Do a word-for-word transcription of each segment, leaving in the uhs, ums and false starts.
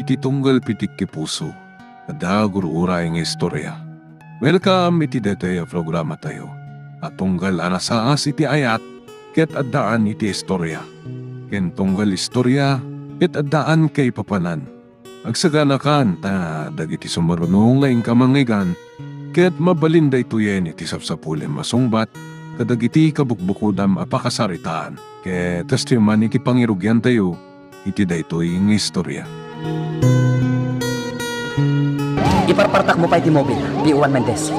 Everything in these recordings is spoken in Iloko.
Iti tunggal pitik iti puso, adda gur-uray nga istorya. Welcome iti daytoy a programatayo a tunggal a nasaas iti ayat ket addaan iti istorya, ken tunggal istorya ket addaan kaipapanan. Agsaganakan ta dagiti sumaruno nga inka mangngeggan ket mabalin daytoyen iti sapsapulem a sungbat kadagiti kabukbukodam a pakasaritaan ket testimony iti pangirugiantayo iti daytoy nga istorya. Iparpartakmo pay ti mobil, P O one Mendez.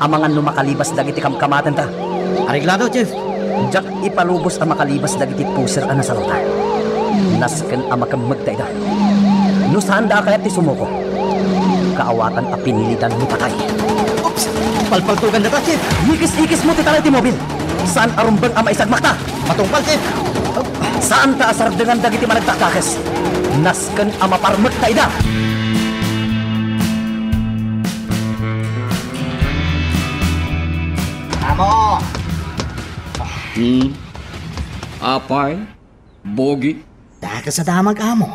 Amangan no makalibas dagiti kamkamatenta. Areglado, Chief. Diak ipalubos a makalibas dagiti pusir a nasaluta. Nasken a makemmegta ida. No saanda a kayat ti sumuko, kaawatan a pinilidan no patay. Oops! Palpaltogandata, Chief. Ikis-ikismo ti taray ti mobil. Saan a rumbeng a maisagmakta. Matungpal, Chief. Saanta a sardengan dagiti managdakdakes. Nasken a maparmekta ida. Amo! Hmm? Apay? Bogi? Dakes a damag, Amo.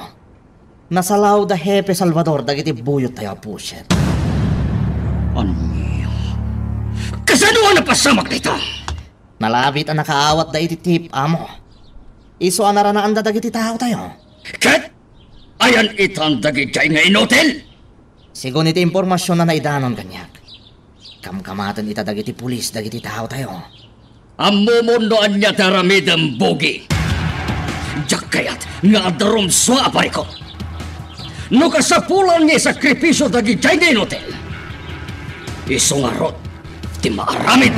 Nasalaw da Hepe Salvador dagiti buyottayo a pusir. Ania? Kasano a napasamak dayta? Nalabit a nakaawatda iti tip, Amo. Isu a naranaanda dagiti taotayo. Ket ayan-itan dagidiay nga inutil? Segun iti impormasion a naidanon kaniak, kamkamaten ita dagiti pulis dagiti taotayo. Ammomon no ania ti aramidem, Bogi. Diak kayat nga adda rumsua a parikut. No kasapulan nga isakripisio dagidiay nga inutil, isu ngarud ti maaramid.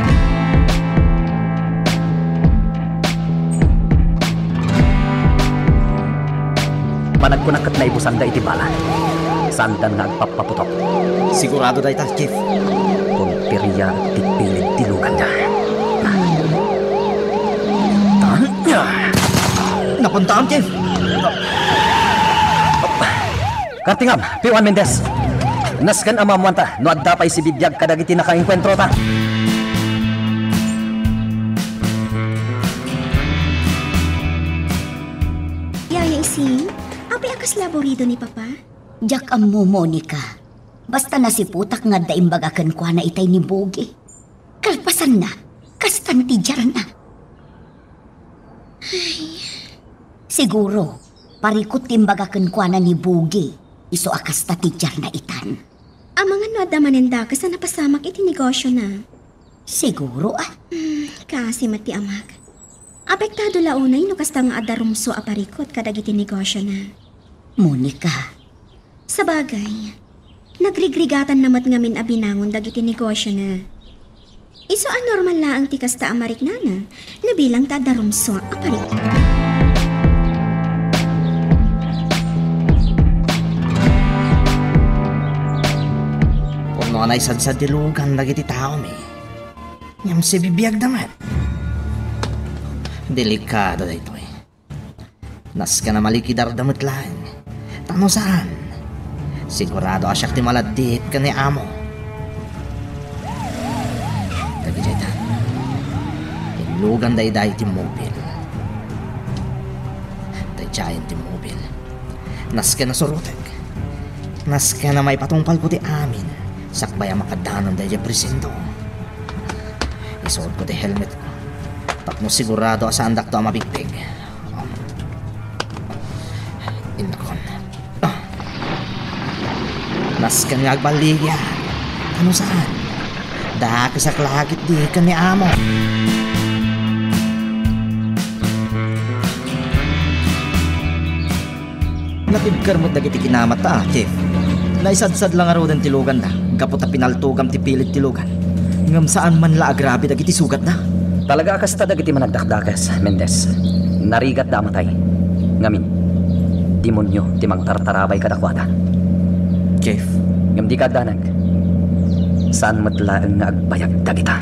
Panagkunak ket naibusanda iti bala. Saandan nga agpappaputok. Sigurado dayta, Chief. Kontriak ti pilid ti luganda. Napuntaam, Chief. Kartingam, P O one Mendez. Nasken a maammoanta no adda pay sibibiag kadagiti nakaenkuentrota. Yaya Ising, apay a kasla aburido ni Papa? Diak ammo, Monica. Basta nasiputak nga adda imbaga kenkuana itay ni Bogi. Kalpasanna, kastan ti diarna. Ay. Siguro, parikut ti imbaga kenkuana ni Bogi, isu a kasta ti diarna itan. Amangan no adda manen dakes a napasamak iti negosiona. Siguro, ah. Hmm, kaasi met ti amak. Apektado la unay no kasta nga adda rumsua a parikut kadagiti negosiona. Monica, Sabagay, nagrigrigatanna met ngamin a binangon dagiti negosiona. Isu a normal laeng ti kasta a mariknana no bilang ta adda rumsua a parikut. Pudno a naisadsad ti lugan dagiti taomi. Ngem sibibiagda met. Delikado daytoy. Nasken a malikidarda met laeng. Ta no saan, sigurado a siak ti maladdit ken ni Amo. Dagiti dayta, inluganda ida iti mobil. Daydiayen ti mobil. Nasken a surotek. Nasken a maipatungpalko ti amin sakbay a makadanon daydiay presinto. Isuotko ti helmetko tapno sigurado a saandakto a mabigpig. Innakon. Ah. Nasken nga agballigian. Ano saan? Dakesak la ketdi ken ni Amo. Napibker met dagiti kinamatta, Chief. Naisadsad la ngaruden ti luganda gapu ta pinaltogam ti pilid ti lugan. Ngem saan man la agrabe dagiti sugatda. Talaga a kasta dagiti managdakdakes, Mendez. Narigatda a matay. Ngamin, demonio ti mangtartarabay kadakuada. Chief. Ngem dika agdanag. Saan met laeng nga agbayag dagita.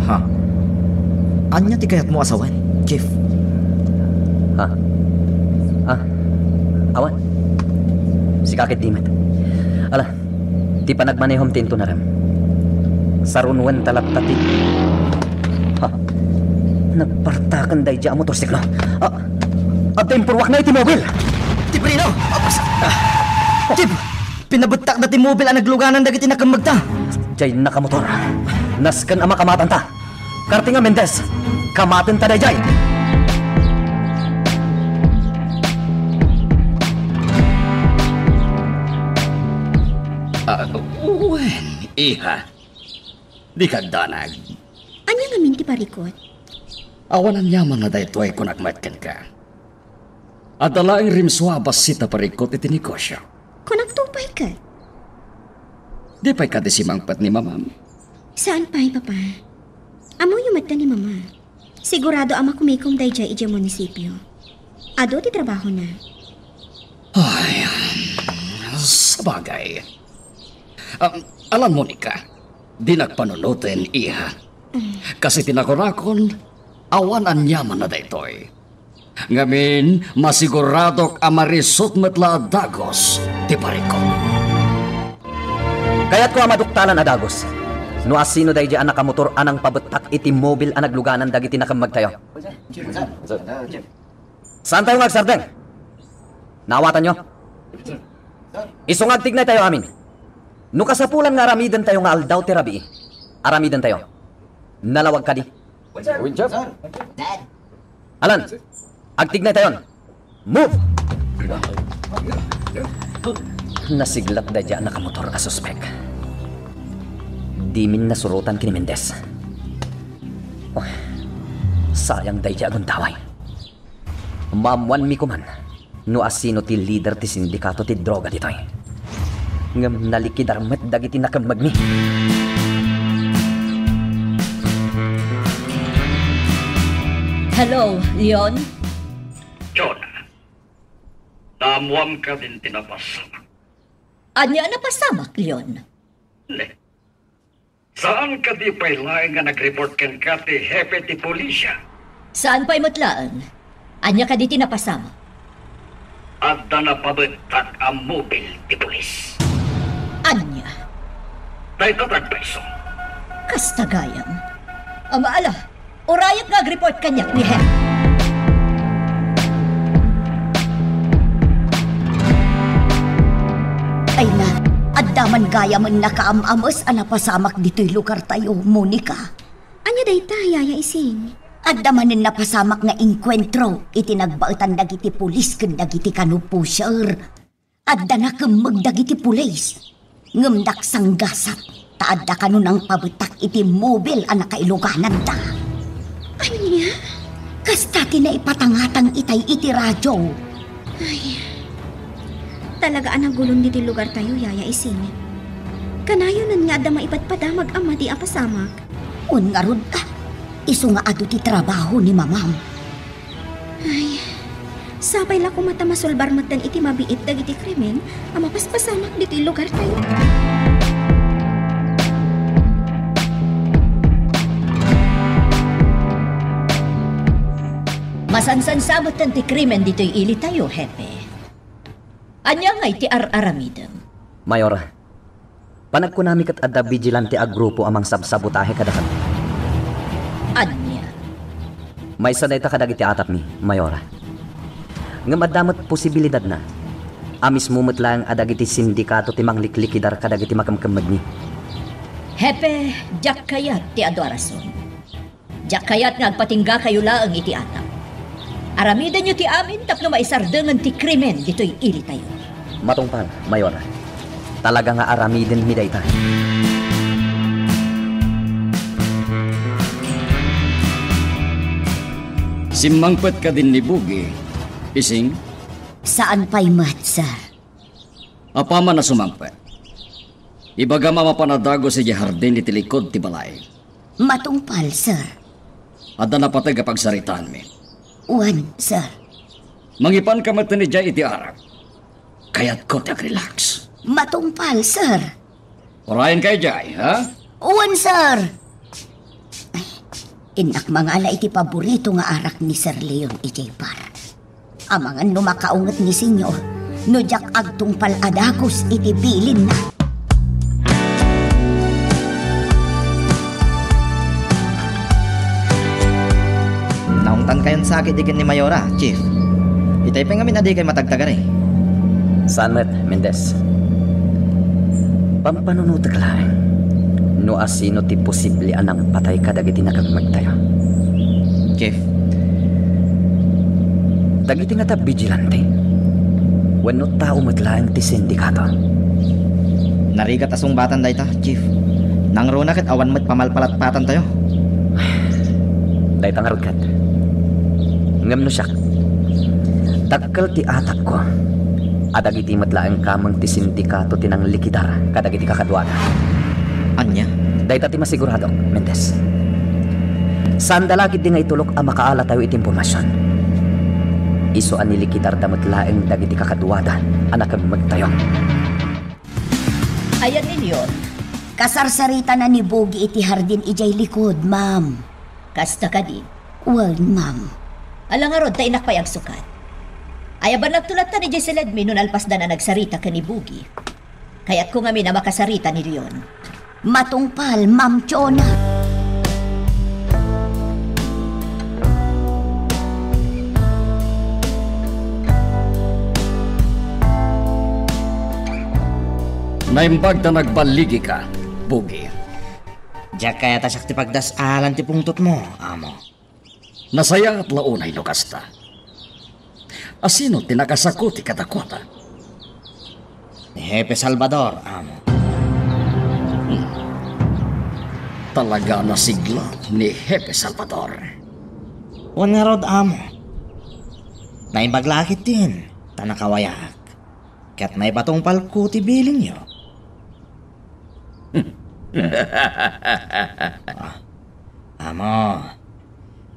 Ha? Ania ti kayatmo a sawen, Chief? Ha? Ah, awan. Sika ketdi met. Ala, ti panagmanehom ti intunarem. Sarunoen ta latta ti, ha? Nagpartaken daydiay a motorsiklo. Ah, adda impurruakna iti mobil! Tibrino! Chief! Pinabettakda ti mobil a nagluganan dagiti nakemmegta. Jay nakamotor. Nasken a makamatanta. Kartinga Mendez, kamatenta dayjay. Ah, wen, iha. Dika agdanag. Ania ngamin ti parikut? Awan aniamanna daytoy, kunak met kenka. Adda laeng rimsua a bassit a parikut iti negosio. Kunakto pay ket. Di pay kadi simangpet ni Mamam? Saan pay, Papa. Ammoyo met ni Mama. Sigurado a makumikom dayjay idiay munisipio. Adu ti trabahona. Ay, sabagay. Um, alan, Monica, dinak panunoten, iha. Mm. Kas iti nakunakon, awan aniamanna daytoy. Ngamin, masiguradok a marisut met la a dagus ti parikut. Kayatko a maduktalan a dagus no asino daydi a nakamotor a nangpabettak iti mobil a nagluganan dagiti nakemmegtayo. Saantayo nga agsardeng? Naawatanyo? Isu nga agtignaytayo amin. No kasapulan nga aramidentayo nga aldaw ti rabii, aramidentayo. Nalawag kadi? Alan, agtignaytayon. Move! Nasiglat daydi a nakamotor a suspek. Dimin nasurotan ken ni Mendez. Oh, sayang daydi a gundaway. Maammoanmi koman no asino ti lider ti sindikato ti droga ditoy. Ngem nalikidar met dagiti nakemmegmi. Hello, Leon? Jonah, naammoam kadin ti napasamak? Ania a napasamak, Leon? Ne. Saan kadi pay laeng nga nag-report kenka ti hepe ti pulisya? Saan pay met laeng? Ania kadi ti napasamak? Adda napabettak a mobil ti pulis. Ania? Dayta ti agpayso. Kasta gayam. Ama, ala, urayek nga agreport kaniak ni Hepe. Ay na, adda man gayamen nakaam-ames a napasamak ditoy lugartayo, Monica. Ania dayta, Yaya Ising? Adda manen napasamak nga engkuentro iti nagbaetan dagiti pulis ken dagiti kano pusher. Adda nakemmeg dagiti pulis, ngem nagsanggasat ta adda kano nangpabettak iti mobil a nakailugananda. Ania? Kasta ti naipatangatang itay iti radio. Ay, talaga a nagulon ditoy lugartayo, Yaya Ising. Kanayonen nga adda maipadpadamag a madi a pasamak. Wen ngarud, ah, isu nga adu ti trabaho ni Mamam. Ay, sapay la koma ta masulbar metten iti mabiit dagiti krimen a mapaspasamak ditoy lugartayo. Masansansa metten ti krimen ditoy ilitayo, Hepe. Ania ngay ti ar-aramidem? Mayor, panagkunami ket adda bigilante a grupo a mangsabsabotahe kadakami. Ania? Maysa dayta kadagiti atapmi, Mayora. Ngem adda met posibilidadna a mismo met laeng a dagiti sindikato ti mangliklikidar kadagiti makemkemmegmi. Hepe, diak kayat ti adu a rason. Diak kayat nga agpatinggakayo laeng iti atap. Aramidenyo ti amin tapno maisardengen ti krimen ditoy ilitayo. Matungpal, Mayor. Talaga nga aramidenmi dayta. Simmangpet kadin ni Bugi, Ising? Saan pay met, sir. Apaman a sumangpet, ibagam a mapan a dagus idiay hardin iti likud ti balay. Matungpal, sir. Adda napateg a pagsaritaanmi. Wen, sir. Mangipanka metten idiay iti arak. Kayatko ti agrelax. Matungpal, sir. Urayenka idiay, ha? Wen, sir. Ay, innak mangala iti paborito nga arak ni Sir Leon idiay bar. Amangan no makaunget ni Senyor no diak agtungpal a dagus iti bilinna. Naungtankayon sa ketdi ken ni Mayora, Chief. Itay pay ngamin a dikay matagtagari. Saan met, Mendez. Pampanunotek laeng no asino ti posible a nangpatay kadagiti nakemmegtayo. Chief. Dagiti ngata, bigilante wenno tao met laeng ti sindikato? Narigat a sungbatan dayta, Chief. Nangruna ket awan met pamalpalatpatantayo. Dayta ngarud ket. Ngem no siak, dakkel ti atapko a dagiti met laeng kameng ti sindikato ti nanglikidar kadagiti kakaduada. Ania? Dayta ti masiguradok, Mendez. Saanda la ketdi nga itulok a makaalatayo iti impormasion. Isu a nilikidarda met laeng dagiti kakaduada a nakemmegtayo. Ayan ni Leon. Kasarsaritana ni Bugi iti hardin idiay likod, ma'am. Kasta kadi? Wen, ma'am. Ala ngarud, ta innak pay agsukat. Ayabannakto lattan idiay siledmi no nalpasdan a nagsarita ken ni Bugi. Kayatko ngamin a makasarita ni Leon. Matungpal, Ma'am Chona. Naimbag ta nagballigika, Bugi. Diak kayat a siak ti pagdas-alan ti pungtotmo, amo. Nasayaat la unay no kasta. Asino ti nakasakuti kadakuada? Ni Hepe Salvador, amo. Hmm. Talaga a nasiglat ni Hepe Salvador. Wen ngarud, amo. Naimbag la ketdin, ta nakawayak. Ket maipatungpalko ti bilingyo. Ah, amo,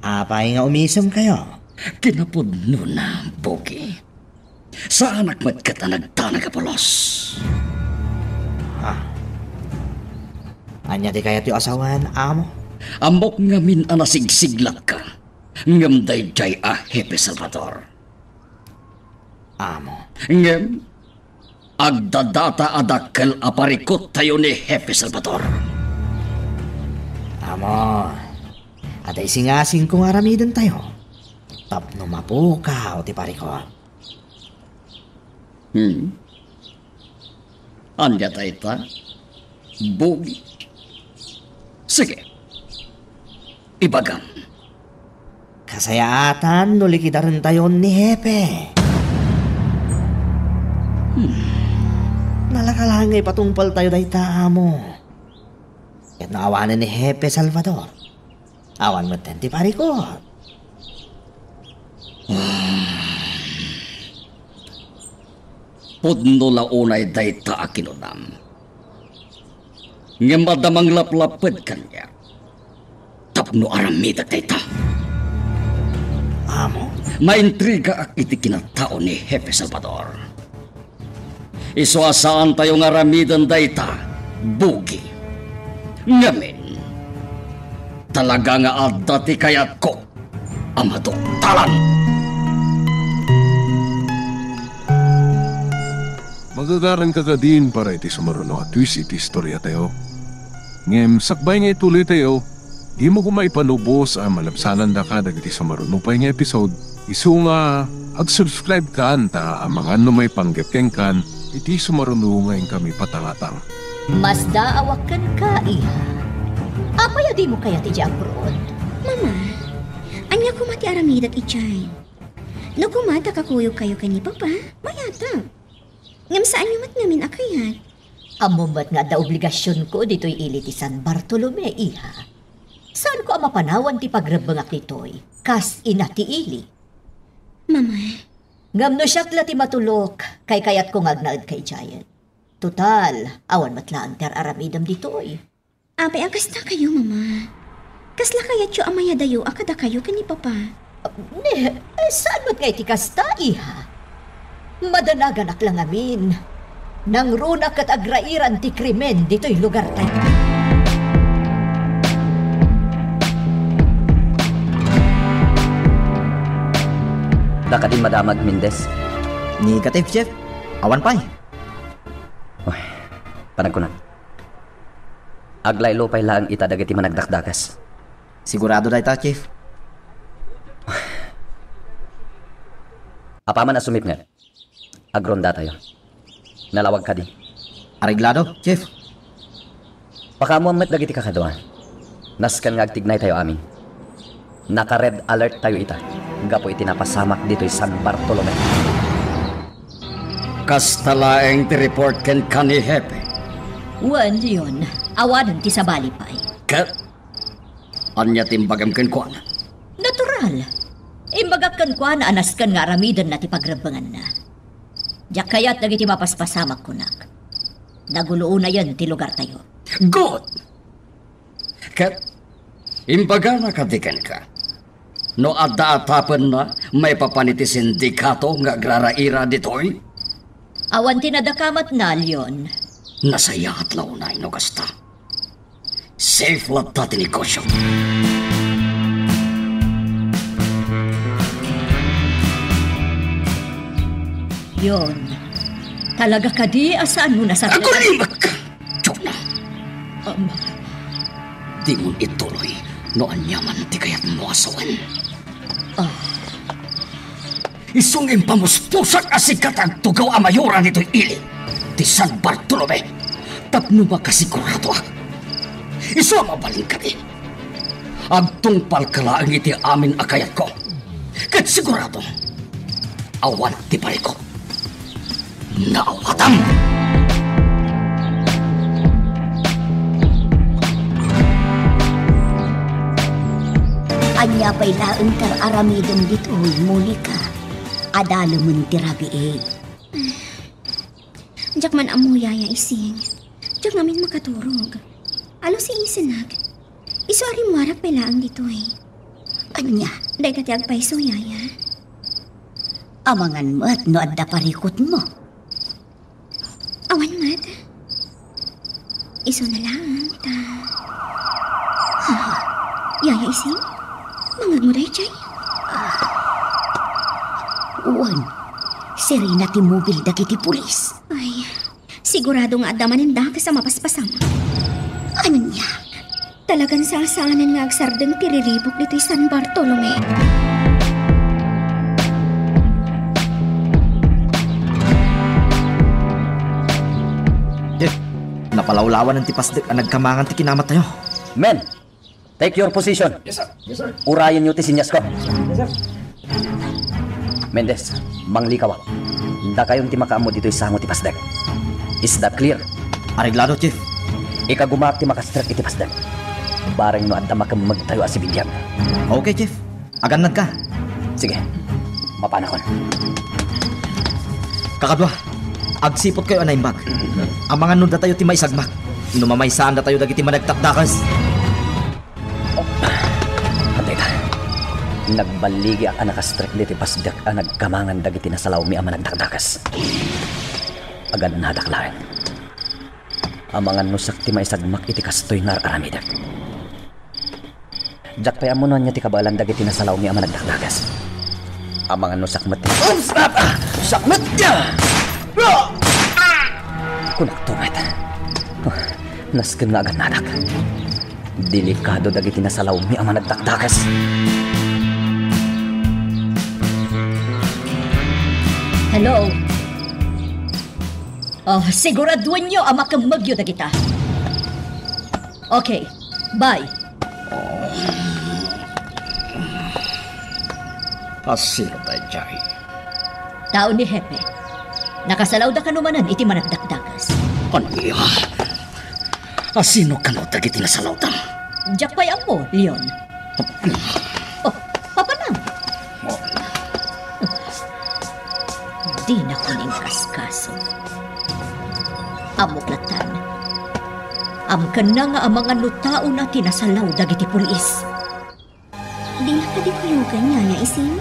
apay nga umisemkayo? Kinapudnona, Bugi. Saanak met ket a nagdanag a pulos. Ah. Ania ti kayatyo a sawen, amo? Ammok ngamin a nasigsiglatka, ngem daydiay a Hepe Salvador. Amo. Ngem, agdadata a dakkel a parikottayo ni Hepe Salvador. Amo, adda isingasingko nga aramidentayo tapno mapukaw ti parikot. Hmm? Ania dayta? Bugi. Sige. Ibagam. Kasayaatan no likidarentayon ni Hepe. Hmm. Nalaka laeng nga ipatungpaltayo dayta, amo. Ket no awanen ni Hepe Salvador, awan metten ti parikot. Pudno la unay dayta a kinunam. Ngem adda manglaplaped kaniak tapno aramidek dayta. Amo. Maintrigaak iti kinatao ni Hepe Salvador. Isu a saantayo nga aramiden dayta, Bugi. Ngamin, talaga nga adda ti kayatko a maduktalan. Magagaranka kadin para iti sumaruno a twist iti istoriatayo. Ngem sakbay nga ituloytayo, dimo koma ipanubos a malabsanandaka dagiti sumaruno pay nga episode, isu nga ag-subscribe kan ta amangan no maipanggep kenkan iti sumaruno nga inkami patangatang. Masdaawak kenka, iha. Apay a dimo kayat idiay abroad? Mama, ania koma ti aramidek idiay? No koma ta kakuyogkayo ken ni Papa, mayatep. Ngem saanyo met ngamin a kayat. Ammom met nga adda obligasionko ditoy ili ti San Bartolome, iha. Saanko a mapanawan ti pagrebbengak ditoy kas ina ti ili. Mama. Ngem no siak la ti matulok, kaykayatko nga agnaedka idiayen. Total, awan met laeng ti ar-aramidem ditoy. Apay a kastakayo, Mama? Kasla kayatyo a mayadayo a kadakayo ken ni Papa? Ne, eh, saan met nga iti kasta, iha? Madanaganak la ngamin. Nangruna ket agrairan ti krimen ditoy lugartayo. Dakadin madamag, Mendez? Negative, Chief. Awan pay. Uy, panagkunak. Aglaylo pay laeng ita dagiti managdakdakes. Sigurado dayta, Chief. Apaman a sumipnget, agrondatayo. Nalawag kadi? Areglado, Chief. Pakaammoam met dagiti kakadua. Nasken nga agtignaytayo amin. Naka-red alert tayo ita gapu iti napasamak ditoy San Bartolome. Kasta laeng ti report kenka ni Hepe. Wen, Leon, awanen ti sabali pay. Ket ania ti imbagam kenkuana? Natural. Imbagak kenkuana a nasken nga aramidenna ti pagrebbenganna. Diak kayat dagiti mapaspasamak kunak. Naguluonayen ti lugartayo. Good! Ket imbagana kadi kenka, no adda atapenna maipapan iti sindikato nga agraraira ditoy? Awan ti nadakamatna, Leon. Nasayaat la unay no kasta. Safe latta ti negosyo. Leon, talaga kadi a saanmo nasarita? Aggulimek! Jonah! Ama. Dimon ituloy no aniaman ti kayatmo a sawen. Ah. Isu nga impamuspusak a sika ti agtugaw a mayoran ditoy ili ti San Bartolome tapno makasiguradoak. Isu a mabalin kadi, agtungpalka laeng iti amin a kayatko. Ket sigurado, awan ti parikut. Naawatam! Ania pay laeng ti ar-aramidem ditoy, Monica? Adalemen ti rabii. Diak man ammo, Yaya Ising. Diak ngamin makaturog. Alusiisenak. Isu a rimmuarak pay laeng ditoy. Ania? Dayta ti agpayso, Yaya. Amangan met no adda parikutmo. Awan met. Isu na laeng ta. Ha? Yaya Ising? Mangngegmo daydiay? Wen, sirena ti mobil dagiti pulis. Ay, sigurado nga adda manen dakes a mapaspasamak. Ania? Talagan sasaanen nga agsardeng ti riribuk ditoy San Bartolome. Eh, napalawlawanen ti pasdek a nagkamangan ti kinamatayo. Men, take your position. Yes, sir. Yes, sir. Urayenyo ti senyas ko. Yes, sir. Mendez, manglikawak. Dakayon ti makaammo ditoy sango ti pasdek. Is that clear? Areglado, Chief. Ikagumaak ti makastrek iti pasdek. Bareng no adda makemmegtayo a sibibiag. Okay, Chief. Agannadka. Sige. Mapanakon. Kakadua, agsiputkayo a naimbag. Amangan no datayo ti maisagmak. No mamaysaandatayo dagiti managdakdakes. Adda ita. Nagballigiak a nakastrek ditoy pasdek a nagkamangan dagiti nasalawmi a managdakdakes. Agannadak laeng. Amangan no siak ti maisagmak iti kastoy nga ar-aramidek. Diak pay ammo no ania ti kabaelan dagiti nasalawmi a managdakdakes. Amangan no siak met ti... Oops! Ah! Ah! Siak met! Ah! Kunakto met. Ah, nasken nga agannadak. Delikado dagiti nasalawmi a managdakdakes. Hello? Oh, siguraduenyo a makemmegyo dagita. Okay, bye. Asino daydiay? Tao ni Hepe. Nakasalawda kano manen iti managdakdakes. Ania? Asino kano dagiti nasalawda? Diak pay ammo, Leon. Oh, papanam. Dinakon inkaskaso. Ammok lattan. Amkenna nga amangan no taona ti nasalaw dagiti pulis. Dinak kadi kuyogan, Yaya Ising?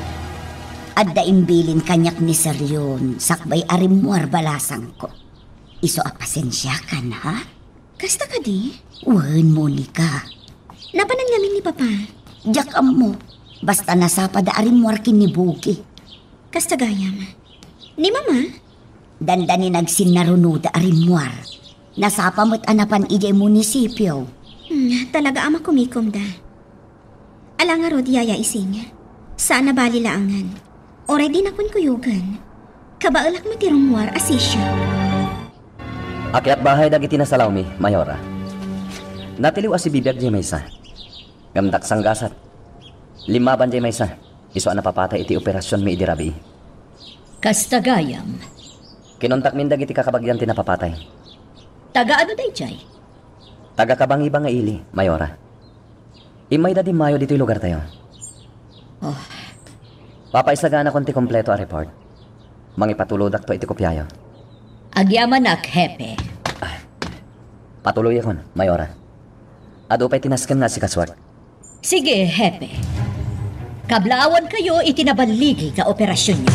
Adda imbilin kaniak ni Sir Leon sakbay a rimmuar balasangko. Isu a pasensiakan, ha? Kasta kadi? Wen, Monica. Napanan ngamin ni Papa? Diak ammo. Basta nasapada a rimmuar ken ni Bugi. Kasta gayam. Ni Mama? Dandani nagsinnarunoda a rimmuar. Nasapa met a napan idiay munisipio. Hmm, talaga a makumikomda. Ala ngarud, Yaya Ising. Saan a bali laengen. Uray dinakon kuyogen. Kabaelak met ti rummuar a sisyo. Akyat bahay dagiti nasalawmi, Mayora. Natiliw a sibibiag diay maysa. Ngem daksanggasat. Limmaban diay maysa. Isu a napapatay iti operasionmi idi rabii. Kasta gayam. Kinuntakmin dagiti kakabagyan ti napapatay. Taga adu daydiay? Taga Kabangiba nga ili, Mayora. Immayda dimmayo ditoy lugartayo. Oh. Papaisaganakon ti kompleto a report. Mangipatulodakto iti kopiayo. Agyamanak, Hepe. Ah, patuloyakon, Mayora. Adu pay ti nasken nga asikasuak. Sige, Hepe. Kablaawankayo iti naballigi nga operasionyo.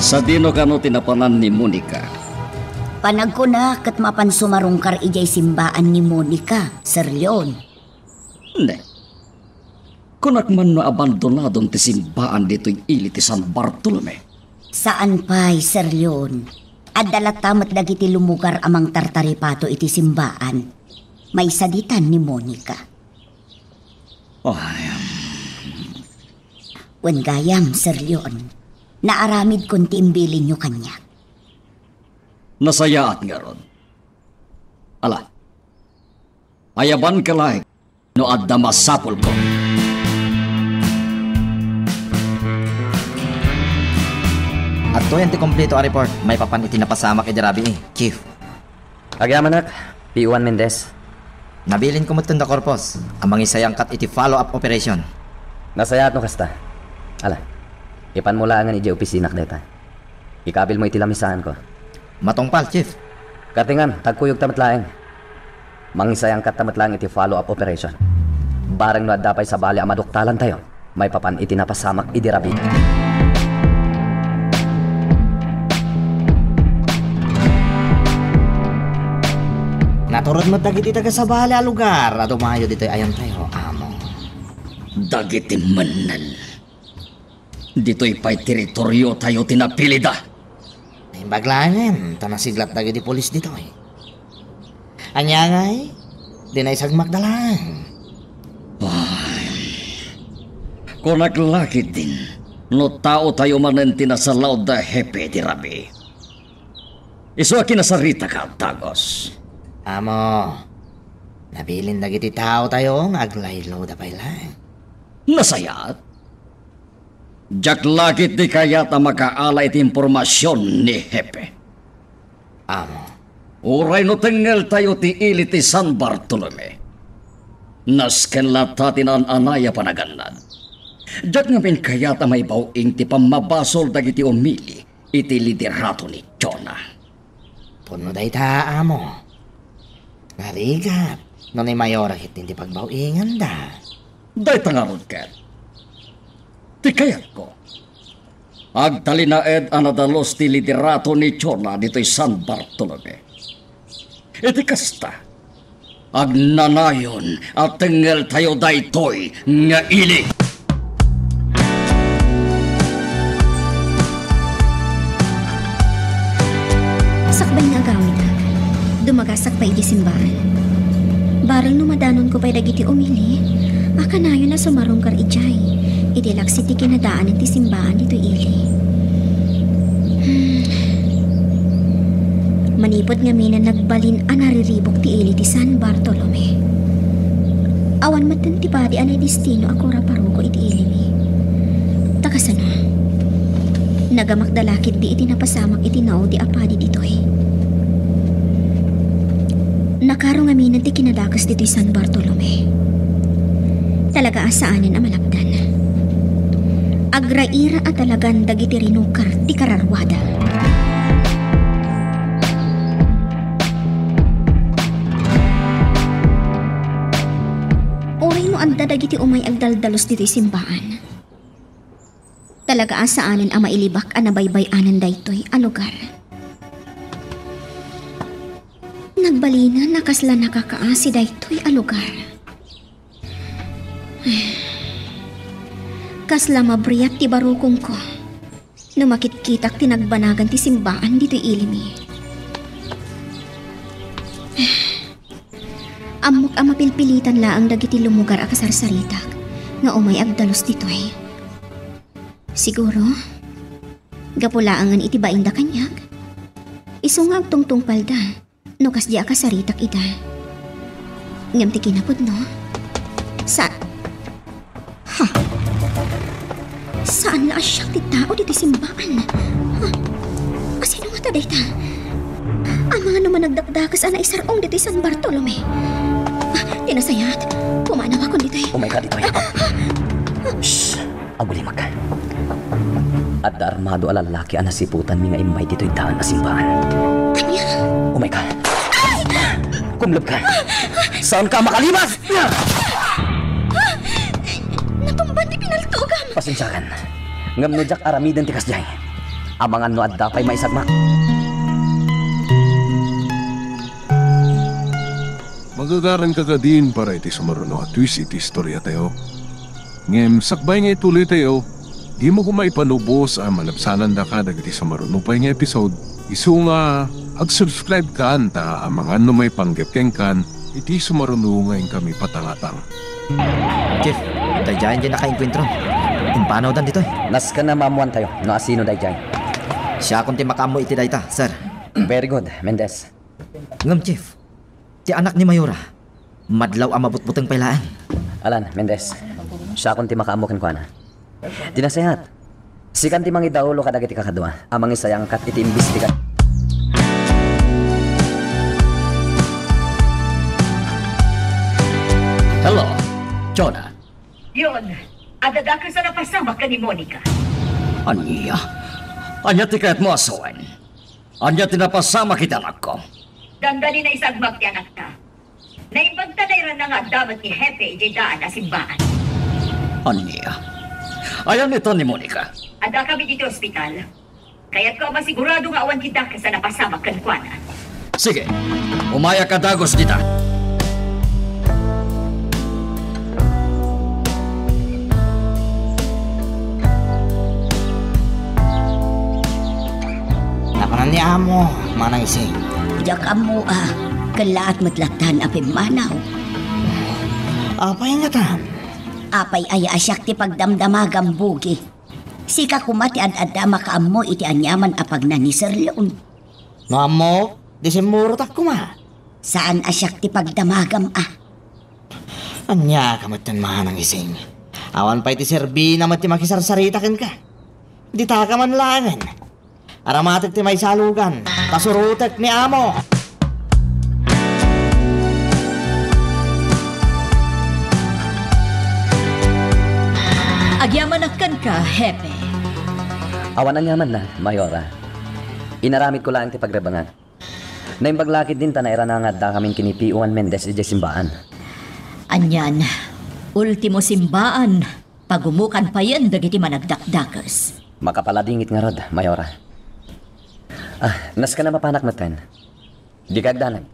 Sadino kano ti napanan ni Monica? Panagkuna ket mapan sumarungkar idiay simbaan ni Monica, Sir Leon. Ne. Kunak man no abandonadon ti simbaan ditoy ili ti San Bartolome. Saan pay, Sir Leon. Adda latta met dagiti lumugar a mangtartaripato iti simbaan. Maysa ditan ni Monica. Ay. Wen gayam, Sir Leon. Naaramidkon ti imbilinyo kaniak. Nasayaat ngarud. Ala. Ayabanka laeng no adda masapulko. Adtoyen ti kompleto a report maipapan iti napasamak idi rabii, Chief. Agyamanak, P O one Mendez. Nabilinko met ken da Corpus a mangisayangkat iti follow-up operation. Nasayaat no kasta. Ala, ipanmo laengen idiay opisinak dayta. Ikabilmo iti lamisaanko. Matungpal, Chief. Katingan, tagkuyogta met laeng. Mangisayangkatta met laeng iti follow-up operation. Bareng no adda pay sabali a maduktalantayo maipapan iti napasamak idi rabii. Naturod met dagiti taga-sabali a lugar a dumayo ditoy ayontayo, Amo. Dagiti mennen. Ditoy pay teritoriotayo ti napilida. Naimbag laengen ta nasiglat dagiti pulis ditoy. Ania ngay, di naisagmakda laeng. Ay, kunak la ketdin, no taotayo manen ti nasalaw da Hepe di Rabi. Isu a kinasaritak a dagus. Amo, nabilin dagiti taotayo nga aglayloda pay laeng. Nasayaat? Diak la ketdi kayat a makaala iti impormasion ni Hepe. Amo. Uray no tengngeltayo ti ili ti San Bartolome, nasken latta ti naan-anay a panagannad. Diak ngamin kayat a maibaw-ing ti pammabasol dagiti umili iti liderato ni Jonah. Pudno dayta, Amo. Narigat no ni Mayora ketdin ti pagbaw-inganda. Dayta ngarud ket ti kayatko. Agtalinaed a nadalus ti liderato ni Jonah ditoy San Bartolome. Iti kasta, agnanayon a tengngeltayo daytoy nga ili. Sakbay nga agawidak, dumagasak pay idiay simbaan. Bareng no madanonko pay dagiti umili a kanayon a sumarungkar idiay, idi laksi ti kinadaanen ti simbaan ditoy ili. Hmm. Manipud ngamin a nagbalin a nariribuk ti ili ti San Bartolome. Awan metten ti padi a naidestino a kuraparuko iti ilimi. Ta kasano? Nagamakda la ketdi iti napasamak iti naudi a padi ditoy. Nakaro ngamin ti kinadakes ditoy San Bartolome. Talaga a saanen a malapdan. Agraira a talagan dagiti rinukar ti kararwada. Uray no adda dagiti umay agdaldalus ditoy simbaan, talaga a saanen a mailibak a nabaybay-anan daytoy a lugar. Nagbalinen a kasla nakakaasi daytoy a lugar. Kasla mabriak ti barukongko no makitkitak ti nagbanagan ti simbaan ditoy ilimi. Ammok a mapilpilitan laeng dagiti lumugar a kasarsaritak nga umay agdalus ditoy. Siguro, gapu laengen iti bainda kaniak. Isu nga agtungtungpalda no kasdi a kasaritak ida. Ngem ti kinapudno, sa-, ha? Saan la a siak ti tao ditoy simbaan. Ha? Asino ngata dayta? Amangan no managdakdakes a naisar-ong ditoy San Bartolome. Ah, ti nasayaat, pumanawakon ditoy. Umayka ditoy. Ah, ah, ah. Shh! Agulimek. Adda armado a lallaki a nasiputanmi nga immay ditoy daan a simbaan. Ania? Umayka. Kumlebka. Saanka a makalimas! Natumban ti pinaltogam. Pasensiakan. Ngem no diak aramiden ti kasdiay, amangan no adda pay maisagmak. Magagaranka kadin para iti sumaruno a twist iti istoriatayo. Ngem sakbay nga ituloytayo, dimo koma ipanubos a malabsanandaka dagiti sumaruno pay nga episode. Isu nga, ag-subscribe kan ta amangan no maipanggep kenkan iti sumaruno nga inkami patangatang. Chief, daydiayen ti nakaenkuentro. Impanawdan ditoy. Nasken a maammoantayo no asino daydiay. Siakon ti makaammo iti dayta, sir. Very good, Mendez. Ngem, Chief, ti anak ni Mayora, madlaw a mabutbuteng pay laeng. Alan, Mendez, siakon ti makaammo kenkuana. Ti nasayaat, sikan ti mangidaulo kadagiti kakadua a mangisayangkat iti imbestiga-. Hello, Jonah. Leon, adda dakes a napasamak ken ni Monica. Ania? Ania ti kayatmo a sawen? Ania ti napasamak iti anakko? Dandani naisagmak ti anakta. Naimbagta nairana nga adda met ni Hepe idiay daan a simbaan. Ania? Ayan ita ni Monica? Adda kami ditoy ospital. Kayatko a masigurado nga awan ti dakes a napasamak kenkuana. Sige, umayak a dagus dita. Napanan ni Amo, Manang Ising. Diak ammo a, kellaat met lattan a pimmanaw. Apay ngatan? Apay aya a siak ti pagdamdamagam, Bugi? Sika koma ti ad-adda a makaammo iti aniaman a pagna ni Sir Leon. No ammok, di simmurotak koma. Saan a siak ti pagdamagam a. Ania ka metten, Manang Ising? Awan pay ti serbina met ti makisarsarita kenka. Ditaka man laengen. Aramatek ti maisalugan, ta surotek ni Amo. Agyamanak kenka, Hepe. Awan aniamanna, Mayora. Inaramidko laeng ti pagrebengak. Naimbag la ketdin ta nairana nga addakamin ken ni Pio ken Mendez idiay simbaan. Anian, ultimo simbaan, pagumokan payen dagiti managdakdakes. Makapaladingit ngarud, Mayora. Ah, nasken a mapanak metten. Dika agdanag.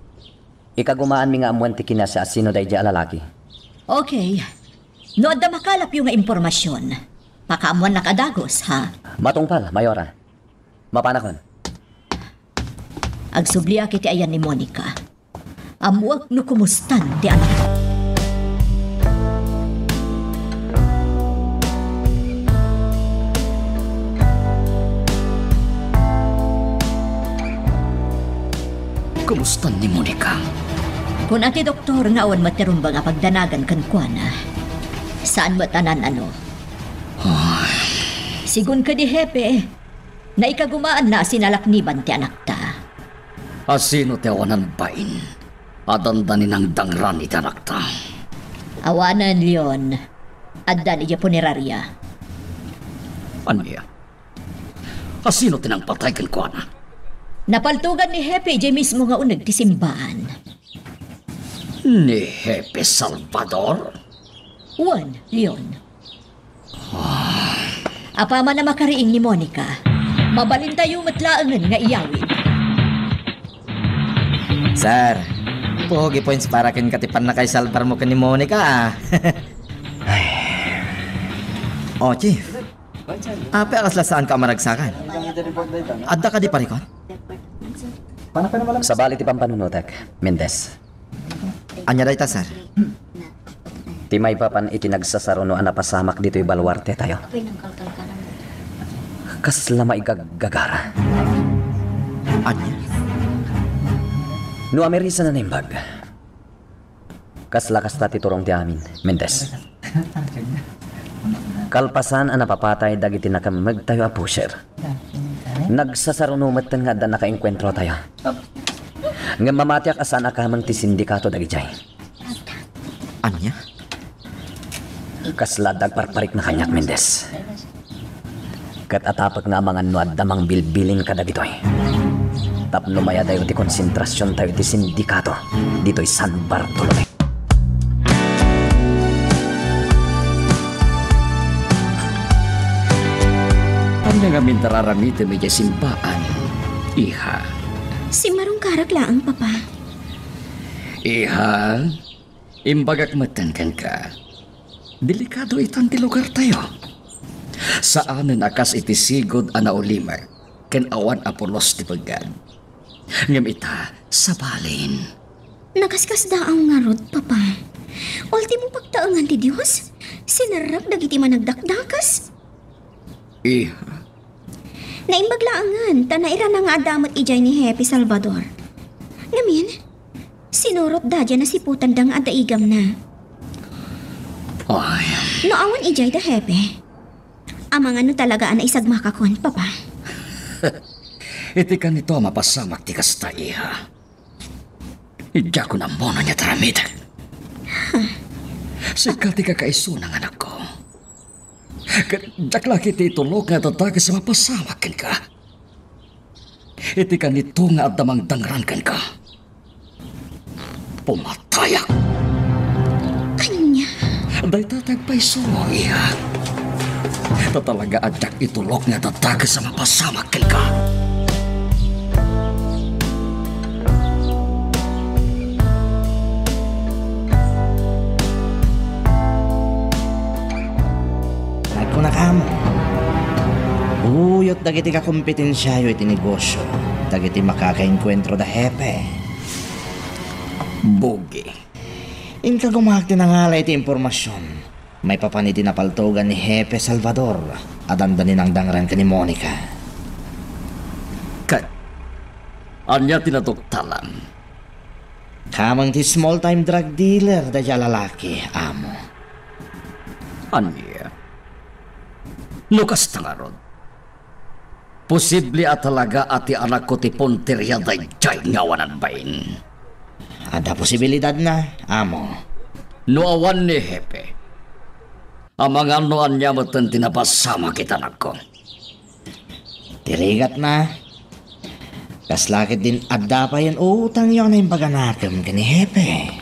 Ikagumaanmi nga ammoen ti kinasiasino daydiay a lalaki. Okay. No adda makalapyo nga impormasion, pakaammoannak a dagus, ha? Matungpal, Mayora. Mapanakon. Agsubliak iti ayan ni Monica. Ammoek no kumustan ti anak. Kumustan ni Monica? Kuna ti doktor nga awan met ti rumbeng a pagdanagan kenkuana. Saan met a nan-ano. Ay. Sigun kadi, Hepe, naikagumaanna a sinalakniban ti anakta. Asino ti awanan bain a dandani nangdangran iti anakta? Awanen, Leon. Addan idiay puneraria. Ania? Asino ti nangpatay kenkuana? Napaltogan ni Hepe idiay mismo nga uneg ti simbaan. Ni Hepe Salvador? Wen, Leon. Apaman a makariing ni Monica, mabalintayo met laengen nga iyawid. Sir, pugi points para kenka ti pannakaisalbarmo ken ni Monica, ah. Ay. Oh, Chief. Apay a kasla saanka a maragsakan? Adda kadi parikut? Sabali ti pampanunotek, Mendez. Ania dayta, sir? Ti maipapan iti nagsasaruno a napasamak ditoy baluartetayo. Kasla maigaggagara. Ania? No amerisen a naimbag, kasla kasta ti turong ti amin, Mendez. Kalpasan a napapatay dagiti nakemmegtayo a pusher, nagsasaruno metten nga adda nakaenkuentrotayo. Ngem mamatiak a saan a kameng ti sindikato dagidiay. Ania? Kasla adda agparparikna kaniak, Mendez. Ket atapek nga amangan no adda mangbilbilin kadagitoy tapno mayadayo ti konsentrasiontayo iti sindikato ditoy San Bartolome. Ania ngamin ti ar-aramitem idiay simbaan, iha? Simmarungkarak laeng, Papa. Iha, imbagak metten kenka. Delikado itan ti lugartayo. Saanen a kas iti sigud a naulimek ken awan a pulos ti peggad. Ngem ita, sabalen. Nakaskasdaaw ngarud, Papa. Ultimo pagtaengan ti Dios, sinerrek dagiti managdakdakes. Iha, Naimbag laengen ta nairana nga adda met idiay ni Hepe Salvador. Ngamin, sinurotda diay nasiputanda nga adda igamna. Ay. No awan idiay da Hepe, amangan no talaga a naisagmakakon, Papa. Iti kanito a mapasamak ti kasta, iha. Diakon ammo no ania ti aramidek. Sika ti kakaisuna nga anakko. Ket diak la ketdi itulok nga adda dakes a mapasamak kenka. Iti kanito nga adda mangdangran kenka, pumatayak. Ania? Dayta ti agpayso, iha. Ta talaga a diak itulok nga adda dakes a mapasamak kenka. Agkunakam, uyot dagiti kakompetensiayo iti negosio dagiti makakaenkuentro da Hepe. Bugi. Inka gumaak ti nangala iti impormasion maipapan iti napaltogan ni Hepe Salvador a dandani nangdangran ken ni Monica. Ket ania ti naduktalam? Kameng ti small-time drug dealer daydiay a lalaki, amo. Ania? No kasta ngarud, posible a talaga a ti anakko ti punteria daydiay nga awanan bain. Adda posibilidadna, amo. No awan ni Hepe, amangan no ania metten ti napasamak iti anakko. Ti rigatna, kasla ketdin adda payen utangyo a naimbag a nakem ken ni Hepe.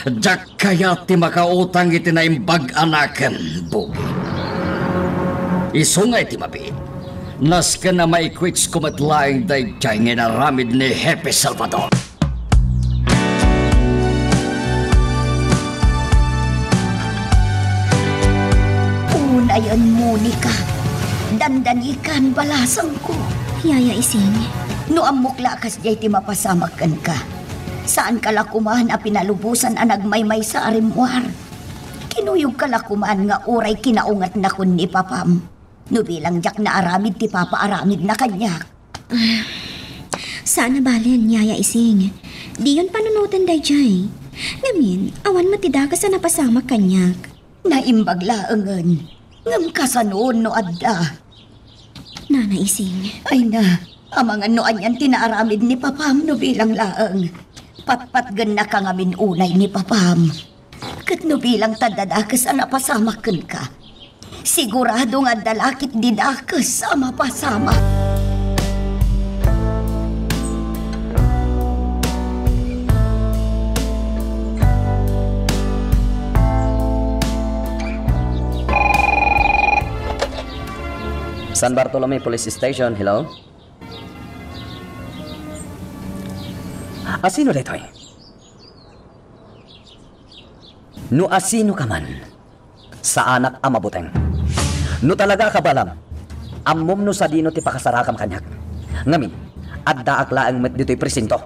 Diak kayat ti makautang iti naimbag a nakem, Bugi. Isu nga iti mabiit, nasken a maikuitsko met laeng daydiay nga inaramid ni Hepe Salvador. Unayen, Monica, dandanikan, balasangko. Yaya Ising. No ammok la a kasdiay ti mapasamak kenka, saanka la koman a pinalubosan a nagmaymaysa a rimmuar. Kinuyogka la koman nga uray kinaungetnakon ni papam. No bilang diak naaramid ti papaaramidna kaniak. Ah, saan a balen, Yaya Ising. Diyon panunoten daydiay. Ngamin, awan met ti dakes a napasamak kaniak. Naimbag laengen. Ngem kasano no adda? Nana Ising. Ay na, amangan no anian ti naaramid ni papam no bilang laeng. Patpatgennaka ngamin unay ni papam. Ket no bilang ta adda dakes a napasamak kenka, sigurado nga adda la ketdi dakes a mapasamak. San Bartolome Police Station, hello? Asino daytoy? No asino ka man, saanak a mabuteng. No talaga a kabaelam, ammom no sadino ti pakasarakam kaniak. Ngamin, addaak laeng met ditoy presinto.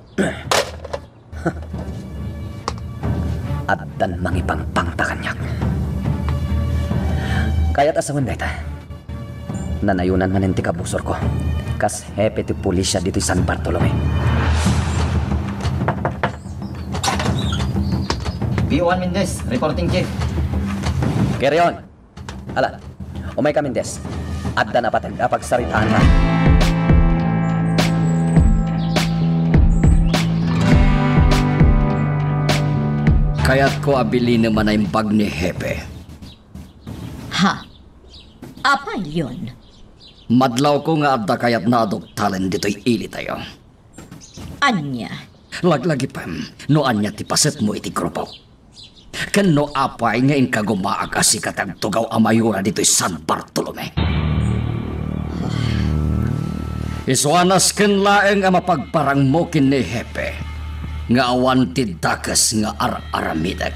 Addan mangipangpangta kaniak. Kayat a sawen dayta. Nanayonan manen ti kabusorko kas hepe ti pulisya ditoy San Bartolome. P O one Mendez, reporting, Chief. Carry on. Ala, umayka, Mendez. Adda napateg a pagsaritaanka. Kayatko a bilinem a naimbag ni Hepe. Ha? Apay, Leon? Madlawko nga adda kayatna a duktalen ditoy ilitayo. Ania? Laglagipem no ania ti pasetmo iti grupo. Ken no apay nga inkagumaak a sika ti agtugaw a mayora ditoy San Bartolome. Isu a nasken laeng a mapagparangmo ken ni Hepe nga awan ti dakes nga ar-aramidek.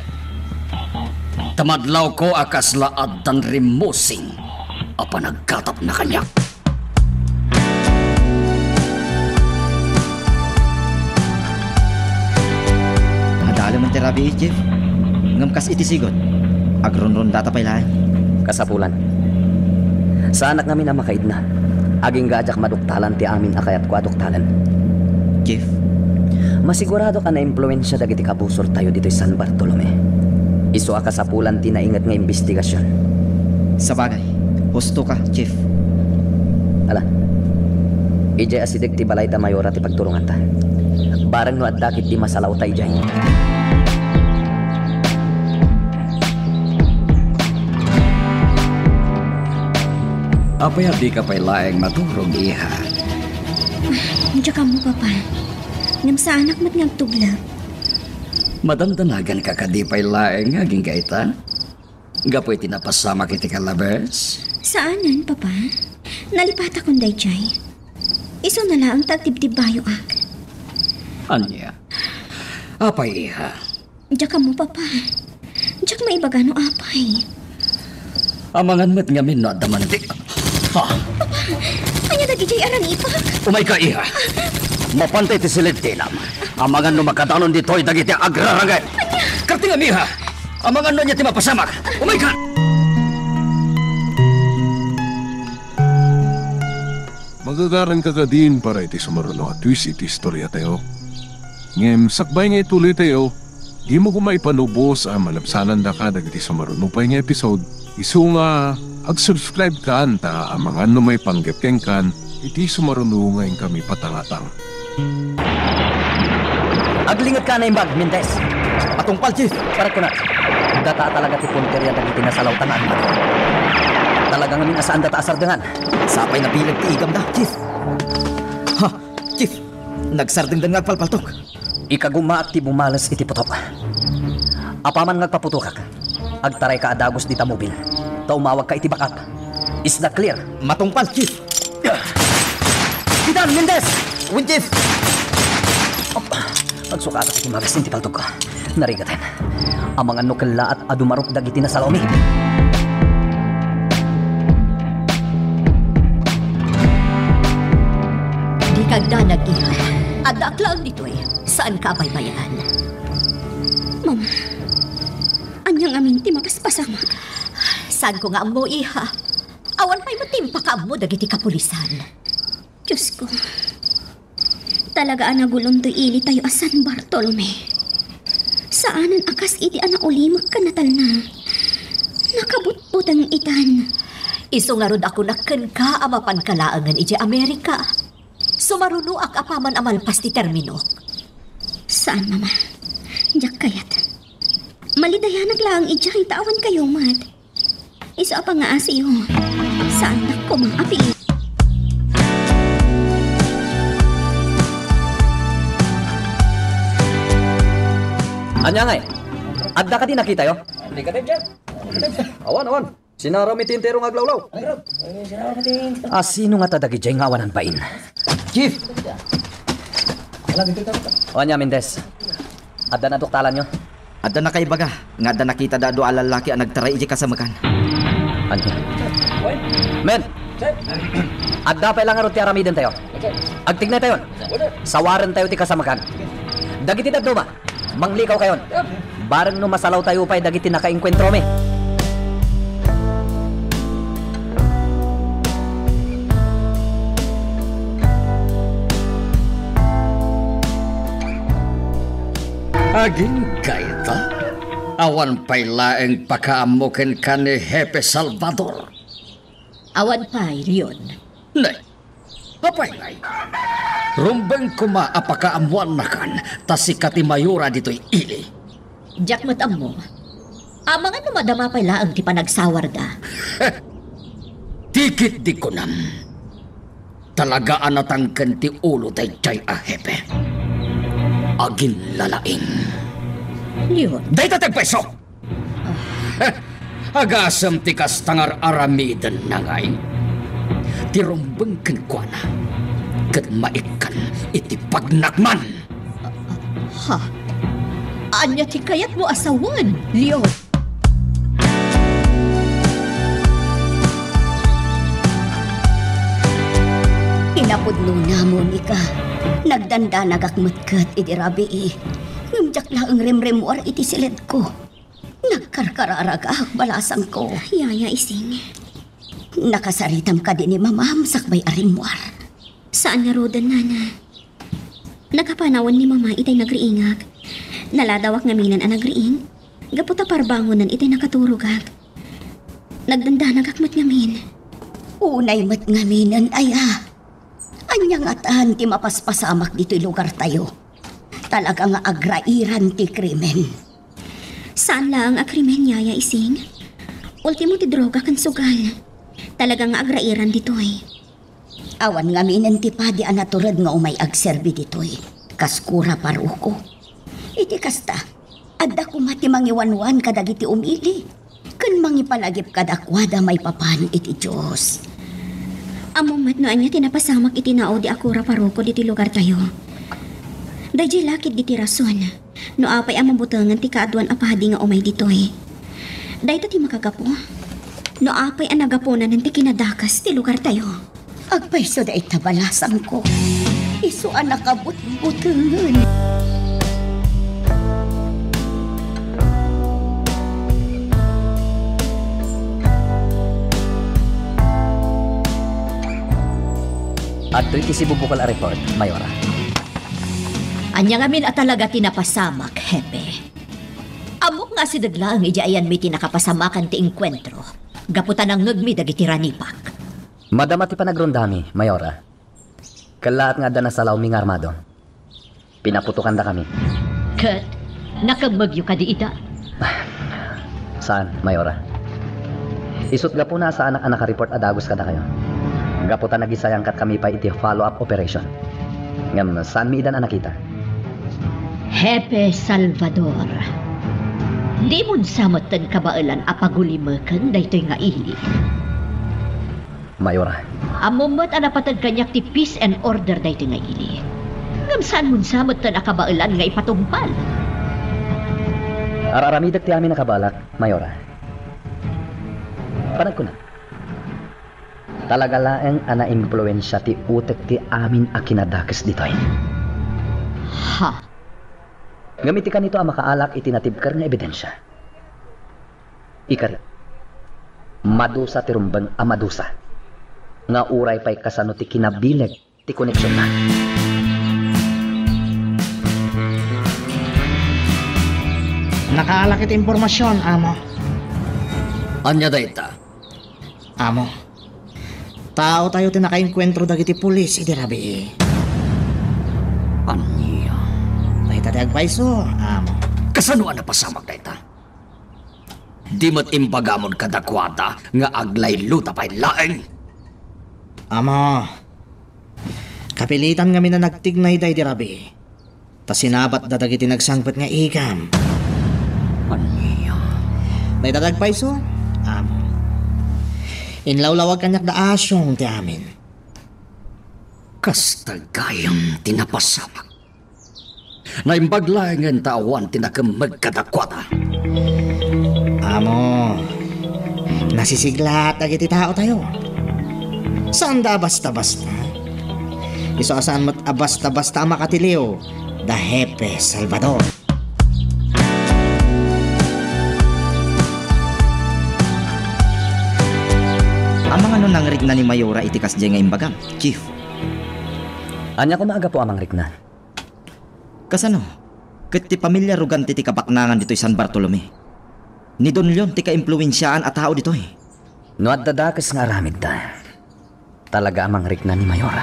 Ta madlawko a kasla addan rimmusing a panaggatapna kaniak. Nadalem ti rabii, Chief. Ngem kas iti sigud, agrunrundata pay laeng. Kasapulan. Saanak ngamin a makaidna. Agingga a diak maduktalan ti amin a kayatko a duktalen. Chief? Masiguradok a naimpluensia dagiti kabusortayo ditoy San Bartolome. Isu a kasapulan ti nainget nga imbestigasion. Sabagay, husto ka, Chief. Ala, idiay asideg ti balay da Mayora ti pagturonganta. Bareng no adda ketdi masalawta idiay. Apay a dika pay laeng maturog, iha? Diak ammo, Papa. Ngem saanak met nga agtugleg. Madandanaganka kadi pay laeng nga agingga ita? Gapu iti napasamak iti kalabes? Saanen, Papa. Nalipatakon daydiay. Isuna laeng ta agtibtibbayoak. Ania? Apay, iha? Diak ammo, Papa. Diak maibaga no apay. Amangan met ngamin no adda man ti, ha? Papa, ania dagidiay a rangipak? Umayka, iha. Mapanta iti silid ti inam. Amangan no makadanon ditoy dagiti agrarangay. Ania? Kartingam, iha. Amangan no ania ti mapasamak. Umayka. Magagaranka kadin para iti sumaruno a twist iti istoriatayo. Ngem sakbay nga ituloytayo, dimo koma ipanubos a malabsanandaka dagiti sumaruno pay nga episode, isu nga ag-subscribe kan ta amangan no maipanggep kenkan iti sumaruno nga inkami patangatang. Aglingetka a naimbag, Mendez. Matungpal, Chief. Para kunak, data talaga ti punteria dagiti nasalawta nga armado. Talaga ngamin a saandata a sardengan. Sapay nabileg ti igamda, Chief. Ha? Chief, nagsardengdan nga agpalpaltok. Ikagumaak ti bumales iti putok. Apaman nga agpaputokak, agtarayka a dagus dita mobil, ta umawagka iti backup. Is that clear? Matungpal, Chief. Kapitan Mendez! Wen, Chief! Op, agsukatak iti magasin ti paltogko. Narigaten. Amangan no kellaat a dumarup dagiti nasalawmi. Dika agdanag, iha. Addaak laeng ditoy. Saanka a baybay-an. Mama, ania ngamin ti mapaspasamak? Saanko nga ammo, iha. Awan pay met ti impakaammo dagiti kapulisan. Diosko, talaga a nagulon toy ilitayo a San Bartolome. Saanen a kas idi a naulimek ken natalna. Nakabutbuteng itan. Isu ngarud a kunak kenka a mapanka laengen idiay Amerika. Sumarunoak apaman a malpas ti terminok. Saan, Mama. Diak kayat. Malidayanak laeng idiay ta awan kayo met. Isu a pangaasiyo. Saandak koma a pili. Ania ngay? Adda kadi nakitayo? Awan, awan. Sinarami ti entero nga aglawlaw. A, sino ngata dagidiay nga awanan bain? Chief! O, ania, Mendez? Adda naduktalanyo? Adda nakaibaga nga adda nakitada a dua a lallaki a nagtaray idiay kasamekan. Ania? Men! Adda pay la ngarud ti aramidentayo. Agtignaytayon. Sawarentayo ti kasamekan. Dagiti dadduma, manglikawkayon. Bareng no masalawtayo pay dagiti nakaenkuentromi. Agingga ita? Awan pay laeng pakaammo kenka ni Hepe Salvador? Awan pay, Leon. Ne, apay ngay? Rumbeng koma a pakaammoannakan ta sika ti mayora ditoy ili. Diak met ammo. Amangan no madama pay laeng ti panagsawarda. Tikit di kunam. Talaga a natangken ti ulo daydiay a hepe. Aginlalaing. Leon. Dayta ti agpayso! Agasem ti kasta nga ar-aramidenna ngay. Ti rumbeng kenkuana, ket maikkan iti pagnakman. Ha? Ania ti kayatmo a sawen, Leon? Kinapudnona, Monica. Nagdandanagak met ket idi rabii. Ngem diak laeng rimrimmuar iti siledko. Nagkarkararagak, balasangko. Yaya Ising. Nakasaritam kadi ni Mamam sakbay a rimmuar? Saan ngaruden, Nana. Nakapanawan ni Mama itay nagriingak. Naladawak ngaminen a nagriing. Gapu ta parbangonen itay nakaturogak. Nagdandanagak met ngamin. Unay met ngaminen, aya. Ania ngatan ti mapaspasamak ditoy lugartayo? Talaga nga agrairan ti krimen. Saan laeng a krimen, Yaya Ising. Ultimo ti droga ken sugal. Talaga nga agrairan ditoy. Awan ngaminen ti padi a natured nga umay agserbi ditoy, kas kura paroko. Iti kasta, adda koma ti mangiwanwan kadagiti umili, ken mangipalagip kadakuada maipapan iti Dios. Ammom met no ania ti napasamak iti naudi a kura paroko ditoy lugartayo. Daydiay la ketdi ti rason no apay a mabutengen ti kaaduan a padi nga umay ditoy. Dayta ti makagapu no apay a nagapunanen ti kinadakes ti lugartayo. Agpayso dayta, balasangko. Isu a nakabutbutengen. Adtoy ti sibubukol a report, Mayora. Ania ngamin a talaga ti napasamak, Hepe? Ammok nga asideg laeng idi ayanmi ti nakapasamakan ti engkuentro, gapu ta nangngegmi dagiti ranipak. Madama ti panagrondami, Mayora. Kellaat nga adda nasalawmi nga armado. Pinaputokandakami. Ket nakemmegyo kadi ida? Saan, Mayora. Isut' gapuna a saanak a nakareport a dagus kadakayo. Gapu ta nagisayangkatkami pay iti follow-up operation. Ngem saanmi idan a nakita. Hepe Salvador, dimon sa metten kabaelan a pagulimeken daytoy nga ili. Mayora. Ammom met a napated kaniak ti peace and order daytoy nga ili. Ngem saanmon sa metten a kabaelan nga ipatungpal. Ar-aramidek ti amin a kabaelak, Mayora. Panagkunak, talaga laeng a naimpluensia ti utek ti amin a kinadakes ditoy. Ha? Ngem iti kanito a makaalak iti natibker nga ebidensia. Ikari, madusa ti rumbeng a madusa nga uray pay kasano ti kinabileg ti koneksionna. Nakaalak iti impormasion, Amo. Ania dayta? Amo, taotayo ti nakaenkuentro dagiti pulis idi rabii. Ania? Dayta ti agpayso, Amo. Kasano a napasamak dayta? Di met imbagamon kadakuada nga aglayluda pay laeng? Amo, kapilitan ngamin a nagtignay daydi rabii. Ta sinabatda dagiti nagsangpet nga igam. Ania? Dayta ti agpayso, Amo. Inlawlawag kaniak da Asyong ti amin. Kasta gayam ti napasamak. Naimbag laengen ta awan ti nakemmeg kadakuada. Amo, nasisiglat dagiti taotayo. Saanda a basta-basta. Isu a saan met a basta-basta a makatiliw da Hepe Salvador. Amangan no nangrikna ni Mayora iti kasdiay nga imbagam, Chief? Ania koma a gapu a mangrikna? Kasano? ket ti pamilia Rugante ti kabaknangan ditoy San Bartolome. Ni Don Leon ti kaimpluensiaan a tao ditoy. No adda dakes nga aramidda, talaga a mangrikna ni Mayor.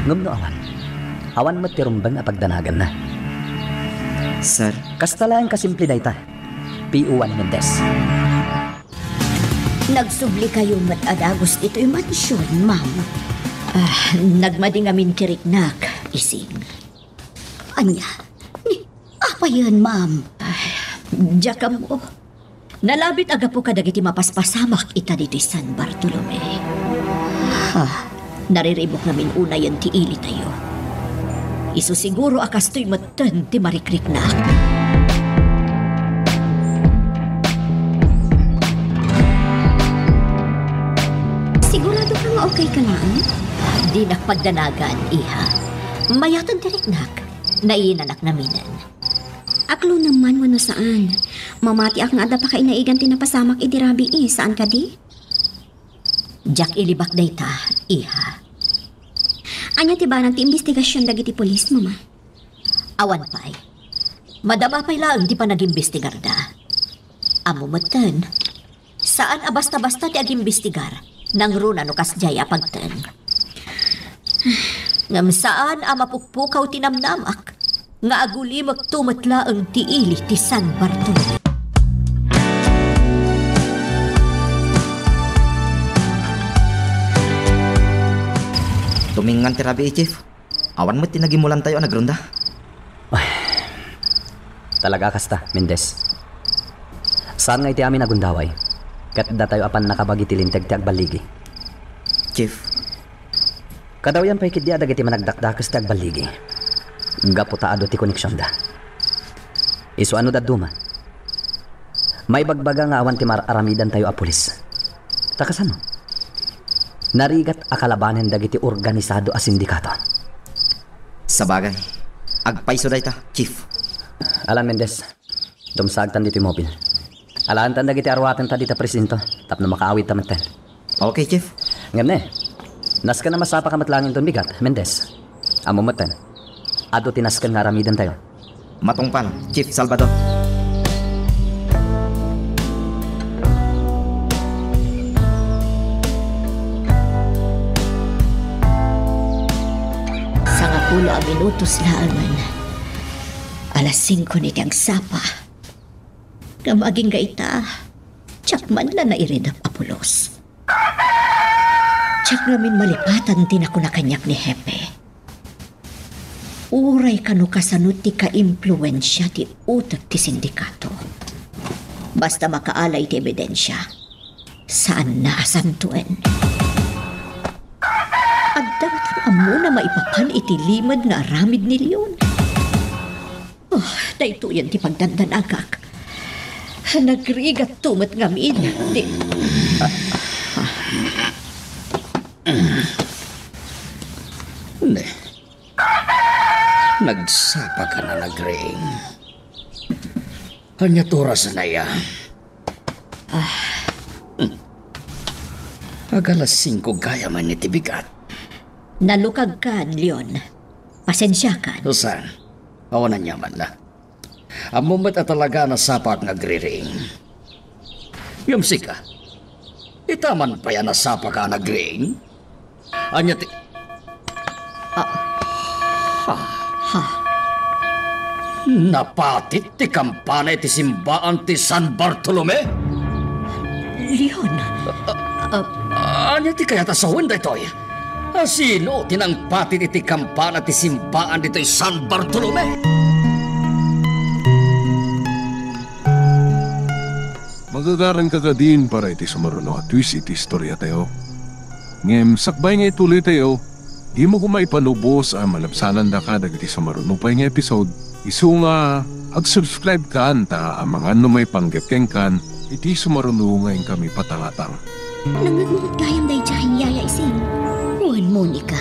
Ngem no awan, awan met ti rumbeng a pagdanaganna. Sir? Kasta laeng kasimple dayta, P O one Mendez. Nagsublikayo met a dagus ditoy mansion, ma'am. Ah, nagmadi ngamin ti riknak, Ising. Ania? Ni, apayen, ma'am? Ay, diak ammo. Nalabit a gapu kadagiti mapaspasamak ita ditoy San Bartolome. Ha, nariribuk ngamin unayen ti ilitayo. Isu siguro a kastoy metten ti marikriknak. Sigurado ka nga okay ka laeng? Dinak pagdanagan, iha. Mayaten ti riknak. Nainanak ngaminen. Aklonem man wenno saan, mamatiak nga adda pakainaigan ti napasamak idi rabii, saan kadi? Diak ilibak dayta, iha. Ania ti banag ti imbestigasion dagiti pulis, Mama? Awan pay. Madama pay laeng ti panagimbestigarda. Ammo metten, saan a basta-basta ti agimbestigar, nangruna no kasdiay a pagten. Ngem saan a mapukpukaw ti namnamak nga agulimekto met laeng ti ili ti San Bartolome. Tumingan ti rabii, Chief. Awan met ti nagimulantayo a nagronda. Ay, talaga kasta, Mendez. Saan nga iti amin a gundaway, ket datayo a pannakabagi ti linteg ti agballigi. Chief. Kadawyan pay ketdi a dagiti managdakdakes ti agballigi, gapu ta adu ti koneksionda. Isu a no dadduma, maibagbaga nga awan ti mar-aramidantayo a pulis. Ta kasano? Narigat a kalabanen dagiti organisado a sindikato. Sabagay, agpayso dayta, Chief. Alan Mendez, dumsagtan ditoy mobil. Alaantan dagiti aruatenta dita presinto tapno makaawidta metten. Okay, Chief. Ngem ne, nasken a masapaka met laeng inton bigat, Mendez. Ammo metten, adu ti nasken nga aramidentayo. Matungpal, Chief Salvador. Sangapulo a minutos laengen. Alas singko ni ti agsapa. Ngem agingga ita, diak man la nairidep a pulos. Diak ngamin malipatan ti nakuna kaniak ni Hepe. Uray kano kasano ti kaimpluensia ti utek ti sindikato. Basta makaalay ti ebidensia, saanna a santoen. Adda met ammona maipapan iti limed nga aramid ni Leon. Oh, daytoyen ti pagdandanagak. Nagrigatto met ngamin ti, ah, ah. Ne. Nagsapaka a nagring. Ania ti oras a naya? Ah. Agalas singko gayam iti bigat. Nalukagkan, Leon. Pasensiakan. Saan? Awan aniaman la. Ammom met a talaga a nasapak nga agriring. Ngem sika, ita man pay a nasapaka a nagring? Ania ti, ah, ha? Ha? Napatit ti kampana iti simbaan ti San Bartolome? Leon, ah, ania ti kayat a sawen daytoy? A sino ti nangpatit iti kampana ti simbaan ditoy San Bartolome? Magagaranka kadin para iti sumaruno a twist iti istoriatayo. Ngem sakbay nga ituloytayo, dimo koma ipanubos a malabsanandaka dagiti sumaruno pay nga episode. Isu nga, ag-subscribe kan ta amangan no maipanggep kenkan iti sumaruno nga inkami patangatang. Nangngegmo met gayam daydiay, Yaya Ising. Wen, Monica,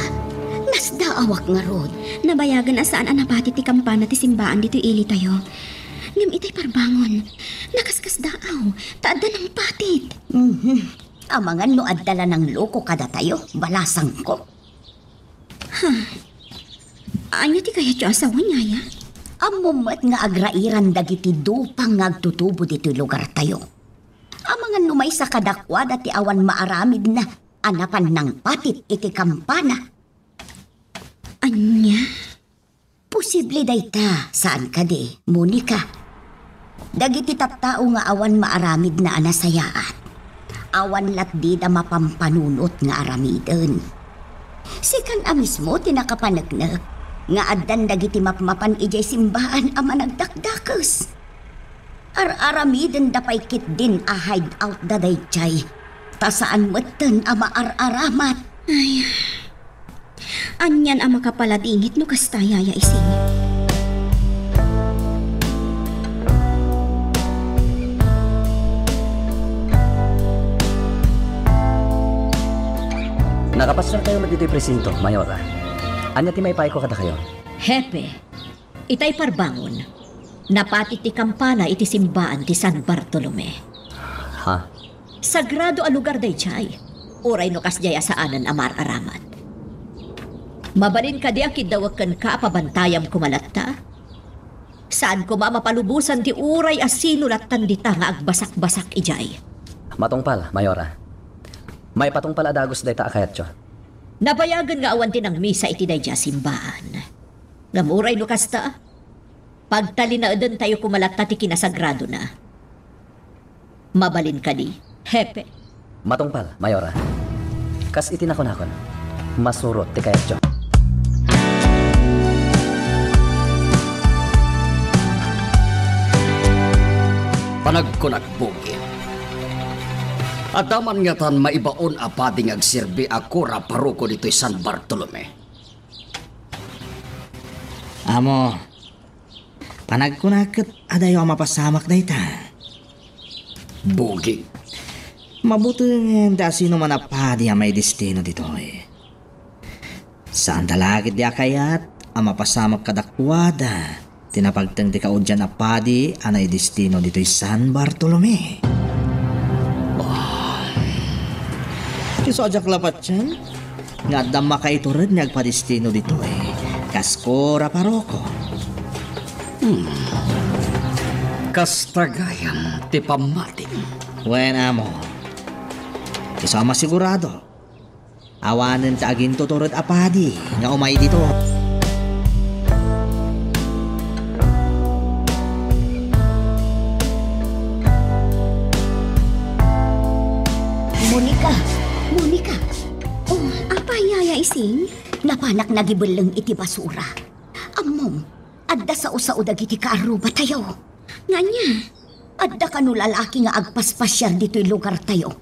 nasdaawak ngarud. Nabayagen a saan a napatit ti kampana ti simbaan ditoy ilitayo. Ngem itay parbangon, nakaskasdaaw, ta adda nangpatit. Mhm. Amangan no adda la nangloko kadatayo, balasangko. Ha? Ania ti kayatyo a sawen, Yaya? Ammom met nga agrairan dagiti dupang nga agtutubo ditoy lugartayo. Amangan no maysa kadakuada ti awan maaramidna a napan nangpatit iti kampana. Ania? Posible dayta, saan kadi, Monica? Dagiti tattao nga awan maaramidna a nasayaan, awan latdida mapampanunot nga aramiden. Sikan a mismo ti nakapaneknek nga addan dagiti mapmapan idiay simbaan a managdakdakes. Ar-aramidenda pay ketdin a hideout da daydiay, ta saan metten a maar-aramat. Ay, anian a makapaladingit no kasta, Yaya Ising? Nakapasyarkayo met ditoy presinto, Mayora. Ania ti maipayko kadakayo? Hepe, itay parbangon, napati ti kampana iti simbaan ti San Bartolome. Ha? Sagrado a lugar daydiay, uray no kasdiay a saanen a maar-aramat. Mabalin kadi a kiddawek kenka a pabantayam koma latta? Saan koma a mapalubosan ti uray a sino lattan dita nga agbasakbasak idiay. Matungpal, Mayora. Maipatungpal a dagus dayta a kayatyo. Nabayagen nga awan ti nangmisa iti daydiay a simbaan. Ngem uray no kasta, pagtalinaedentayo koma latta ti kinasagradona. Mabalin kadi, Hepe? Matungpal, Mayora. Kas iti nakunakon, masurot ti kayatyo. Panagkunak, Buging. Adda man ngatan maibaon a padi nga agserbi a kura paroko ditoy San Bartolome? Amo, panagkunak ket adayo a mapasamak dayta. Buging. Mabutengen ta asino man a padi a maidestino ditoy. Saanta la ketdi a kayat a mapasamak kadakuada ti napagteng ti kaudian a padi a naidestino ditoy San Bartolome. Ah. Isu a diak la patien nga adda makaitured nga agpadestino ditoy kas kura paroko. Hmm. Kasta gayam ti pammatim. Wen, amo. Isu a masigurado, awanen ti agintutured a padi nga umay ditoy. Monica! Monica! Oh, apay, Yaya Ising? Napanak nagibelleng iti basura. Ammom, adda sao-sao dagiti kaarrubatayo. Nga ania? Adda kano lalaki nga agpaspasiar ditoy lugartayo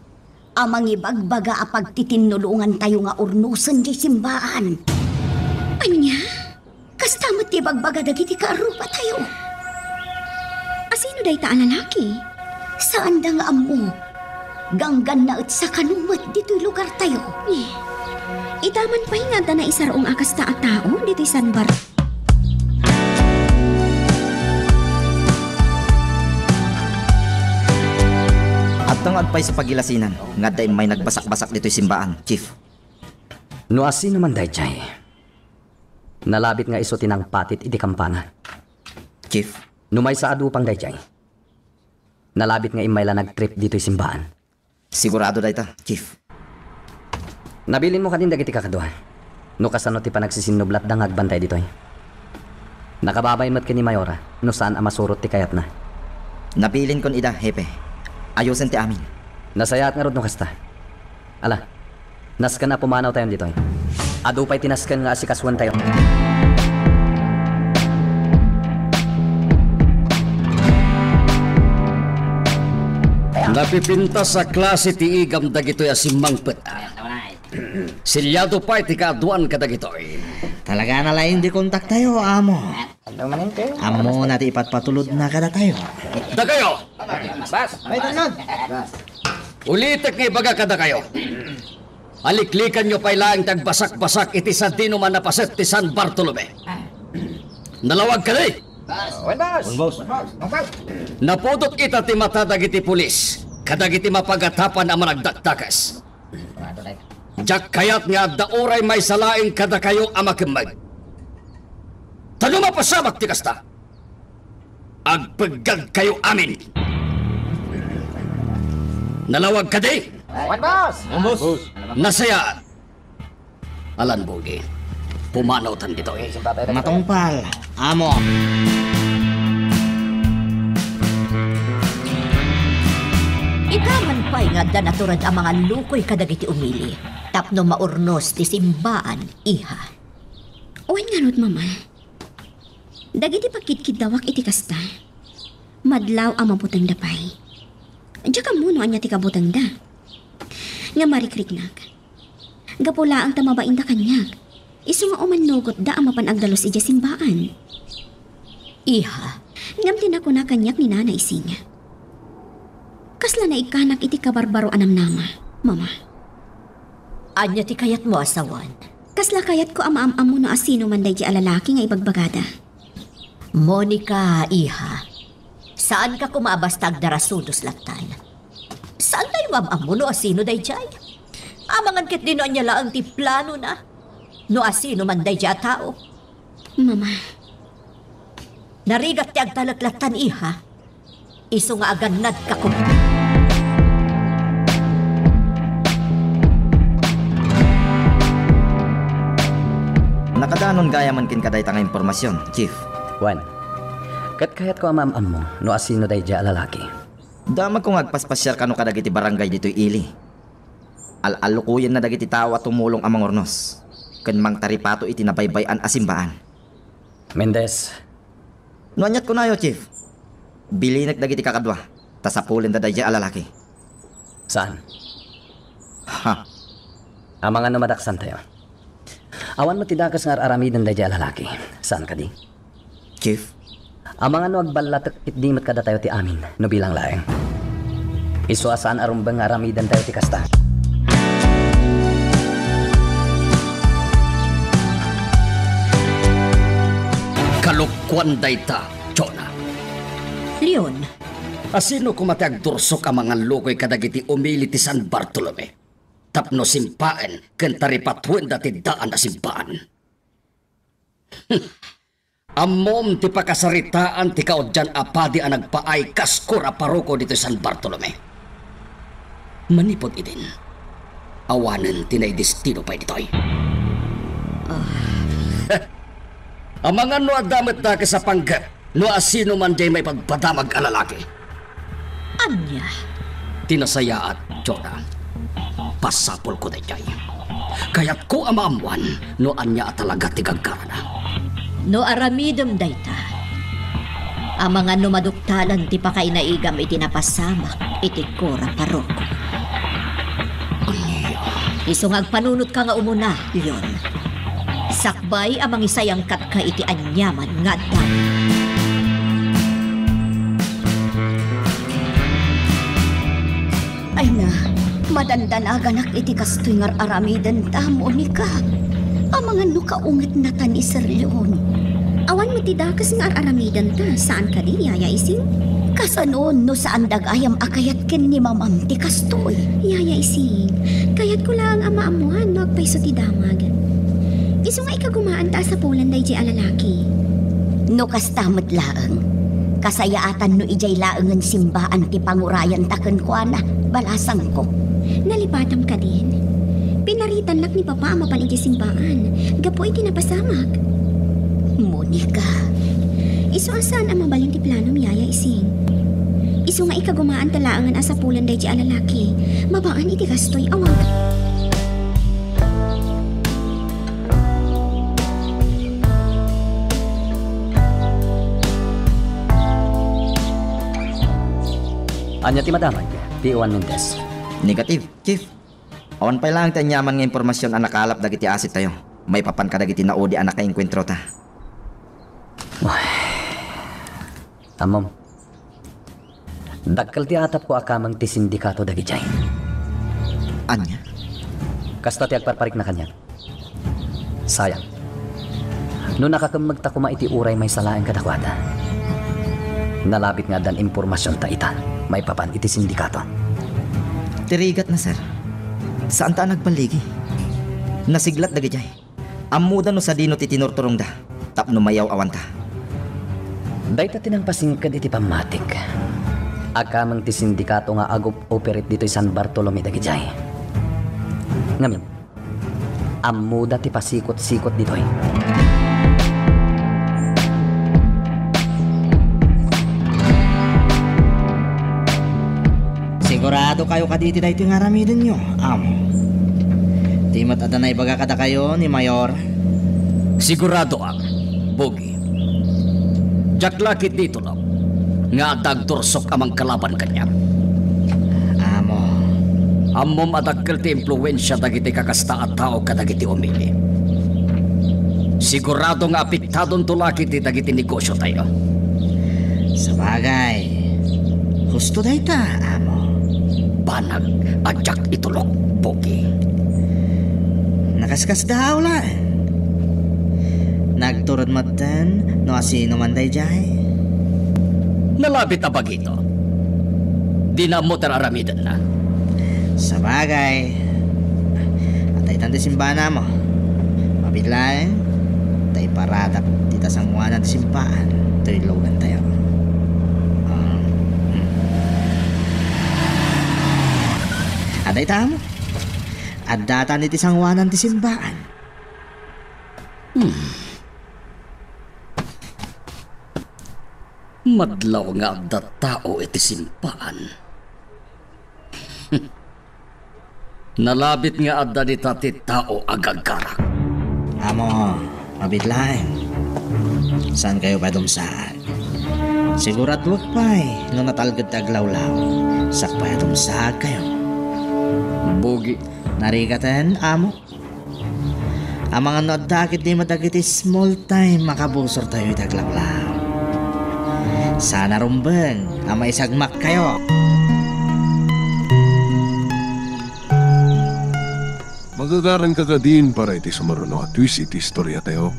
a mangibagbaga a pagtitinnulongantayo nga urnosen diay simbaan. Ania? Kasta met ti ibagbaga dagiti kaarrubatayo. Asino dayta a lalaki? Saanda nga ammo. Ganggannaetsa kano met ditoy lugartayo. Eh, ita man pay nga adda naisar-ong a kasta a tao ditoy San Bar- Adda nga agpayso pagilasinan nga adda immay nagbasak-basak ditoy simbaan, Chief. No asino man daydiay, nalabit nga isu ti nangpatit iti kampana. Chief. No maysa a dupang daydiay, nalabit nga immay la nagtrip ditoy simbaan. Sigurado dayta, Chief. Nabilinmo kadin dagiti kakadua no kasano ti panagsisinnublatda nga agbantay ditoy? Nakababay met ken ni Mayora no saan a masurot ti kayatna. Nabilinkon ida, Hepe. Ayosen ti amin. Nasayaat ngarud no kasta. Ala, nasken a pumanawtayon ditoy. Adu pay ti nasken nga asikasoentayo. Napipintas a klase ti igam dagitoy a simmangpet. Siliado pay ti kaaduan kadagitoy. Talaga a nalaing ti kontaktayo, amo. Ammona ti ipatpatulodna kadatayo. Dakayo! Bas, may tanod. Ulitek nga ibaga kadakayo. Aliklikanyo pay laeng ti agbasak-basak iti sadinoman a paset ti San Bartolome. Nalawag kadi? Wen, boss. Wen, boss. Napudot ita ti mata dagiti pulis kadagiti mapagatapan a managdakdakes. Diak kayat nga adda uray maysa laeng kadakayo a makemmeg. Ta no mapasamak ti kasta, Agpeggagkayo amin! Nalawag kadi? Wen, boss! Wen, boss! Nasayaat! Alan Bogi, pumanawtan ditoy. Matungpal, amo. Ita man pay nga adda natured a mangallukoy kadagiti umili tapno maurnos ti simbaan, iha. Wen ngarud, Mama. Dagiti pagkidkiddawak iti kasta, madlaw a mabutengda pay. Diak ammo no ania ti kabutengda. Nga marikriknak. Gapu laeng ta mabainda kaniak. Isu nga umannugotda a mapan agdalus idiay simbaan. Iha, ngem ti nakuna kaniak ni Nana Ising. Kasla naikkanak iti kabarbaro a namnama, Mama. Ania ti kayatmo a sawen? Kasla kayatko a maam-ammo no asino man daydiay a lalaki nga ibagbagada. Monica, iha, saanka koma a basta agdarasudos lattan. Saantayo nga am-ammo no asino daydiay. Amangan ketdi no ania laeng ti planona, no asino man daydiay a tao. Mama. Narigat ti agtalek lattan, iha. Isu nga agannadka koma. Nakadanon gayam ken kadayta nga impormasion, Chief. Wen, ket kayatko a maam-ammo no asino daydiay a lalaki. Damagko nga agpaspasiar kano kadagiti barangay ditoy ili. Al-allukoyenna dagiti tao a tumulong a mangurnos ken mangtaripato iti nabaybay-an a simbaan. Mendez. No aniat kunayo, Chief? Bilinek dagiti kakadua, ta sapulenda daydiay a lalaki. Saan? Ha? Amangan no madaksantayo. Awan met ti dakes nga ar-aramiden daydiay a lalaki. Saan kadi? Chief? Amangan no agballatek ketdi met kadatayo ti amin, no bilang laeng. Isu a saan a rumbeng nga aramidentayo ti kasta. Kalokuan dayta, Jonah. Leon. Asino koma ti agdursok a mangallukoy kadagiti umili ti San Bartolome tapno simpaen ken taripatuenda ti daan a simbaan? Ammom ti pakasaritaan ti kauddian a padi a nagpaay kas kura paroko ditoy San Bartolome. Manipud idin, awanen ti naidestino pay ditoy. Ah. Amangan no adda met dakes a panggep no asino man diay maipadpadamag a lalaki. Ania? Ti nasayaat, Jonah. Pasapulko daydiay. Kayatko a maammoan no ania a talaga ti gaggarana. No aramidem dayta, amangan no maduktalan ti pakainaigam iti napasamak iti kura paroko. Ania? Isu nga agpanunotka nga umuna, Leon. Sakbay a mangisayangkatka iti aniaman nga adda. Ay na, madandanaganak iti kastoy nga ar-aramidenta, Monica. Amangan no kaungetnata ni Sir Leon. Awan met ti dakes nga ar-aramidenta, saan kadi, Yaya Ising? Kasano no saanda gayam a kayat ken ni Mamam ti kastoy? Yaya Ising, kayatko laeng a maammoan no agpayso ti damag. Isu nga ikagumaanta a sapulan daydiay a lalaki. No kasta met laeng, kasayaatan no idiay laengen simbaan ti pangurayanta kenkuana, balasangko. Nalipatam kadin? Pinaritannak ni Papa a mapan idiay simbaan gapu iti napasamak. Monica. Isu a saan a mabalin ti planom, Yaya Ising. Isu nga ikagumaanta laengen a sapulan daydiay a lalaki, babaen iti kastoy, awan. Ania ti madamag, P O one Mendez? Negative, Chief. Awan pay laeng ti aniaman nga impormasion a nakalap dagiti asettayo maipapan kadagiti naudi a nakaenkuentrota. Ay. Ammom, dakkel ti atapko a kameng ti sindikato dagidiay. Ania? Kasta ti agparparikna kaniak. Sayang. No nakakemmegta koma iti uray maysa laeng kadakuada. Nalabit nga addan impormasionta ita maipapan iti sindikato. Ti rigatna, sir. Saanta a nagballigi. Nasiglat dagidiay. Ammoda no sadino ti tinurturongda tapno mayaw-awanta. Dayta ti nangpasingked iti pammatik. Akameng ti sindikato nga agup-operate ditoy San Bartolome dagidiay. Ngamin, ammoda ti pasikot-sikot ditoy. Sigurado kayo kaditi daytoy nga aramidenyo, amo? Ti met adda naibaga kadakayo ni Mayor? Siguradoak, Bogi. Diak la ketdi itulok nga adda agtursok a mangkalaban kaniak. Amo. Ammom a dakkel ti impluensia dagiti kakasta a tao kadagiti umili. Sigurado nga apektadonto la ketdi dagiti negosiotayo. Sabagay, husto dayta, amo. Banag a diak itulok, Bogi. Nakaskasdaaw laeng. Nagturod metten no asino man daydiay. Nalabit a bagito. Dina ammo ti ar-aramidenna. Sabagay, adda itan ti simbaan, amo. Mabiit laeng, ta iparadak dita sangoanan ti simbaan toy lugantayo. Um, hmm. Adda ita, amo. Addatan iti sangoanan ti simbaan. Hmm. Madlaw nga adda tao iti simbaan. Nalabit nga adda dita ti tao a gagarak. Amo, mabiit laeng. Saankayo pay a dumsaag. Siguraduek pay no natalged ti aglawlaw, siak pay a dumsaagkayo. Bogi. Narigaten, amo? Amangan no adda ketdi met dagiti small time a kabusortayo iti aglawlaw. Saan a rumbeng a maisagmakkayo. Magagaranka kadin para iti sumaruno a twist iti istoriatayo.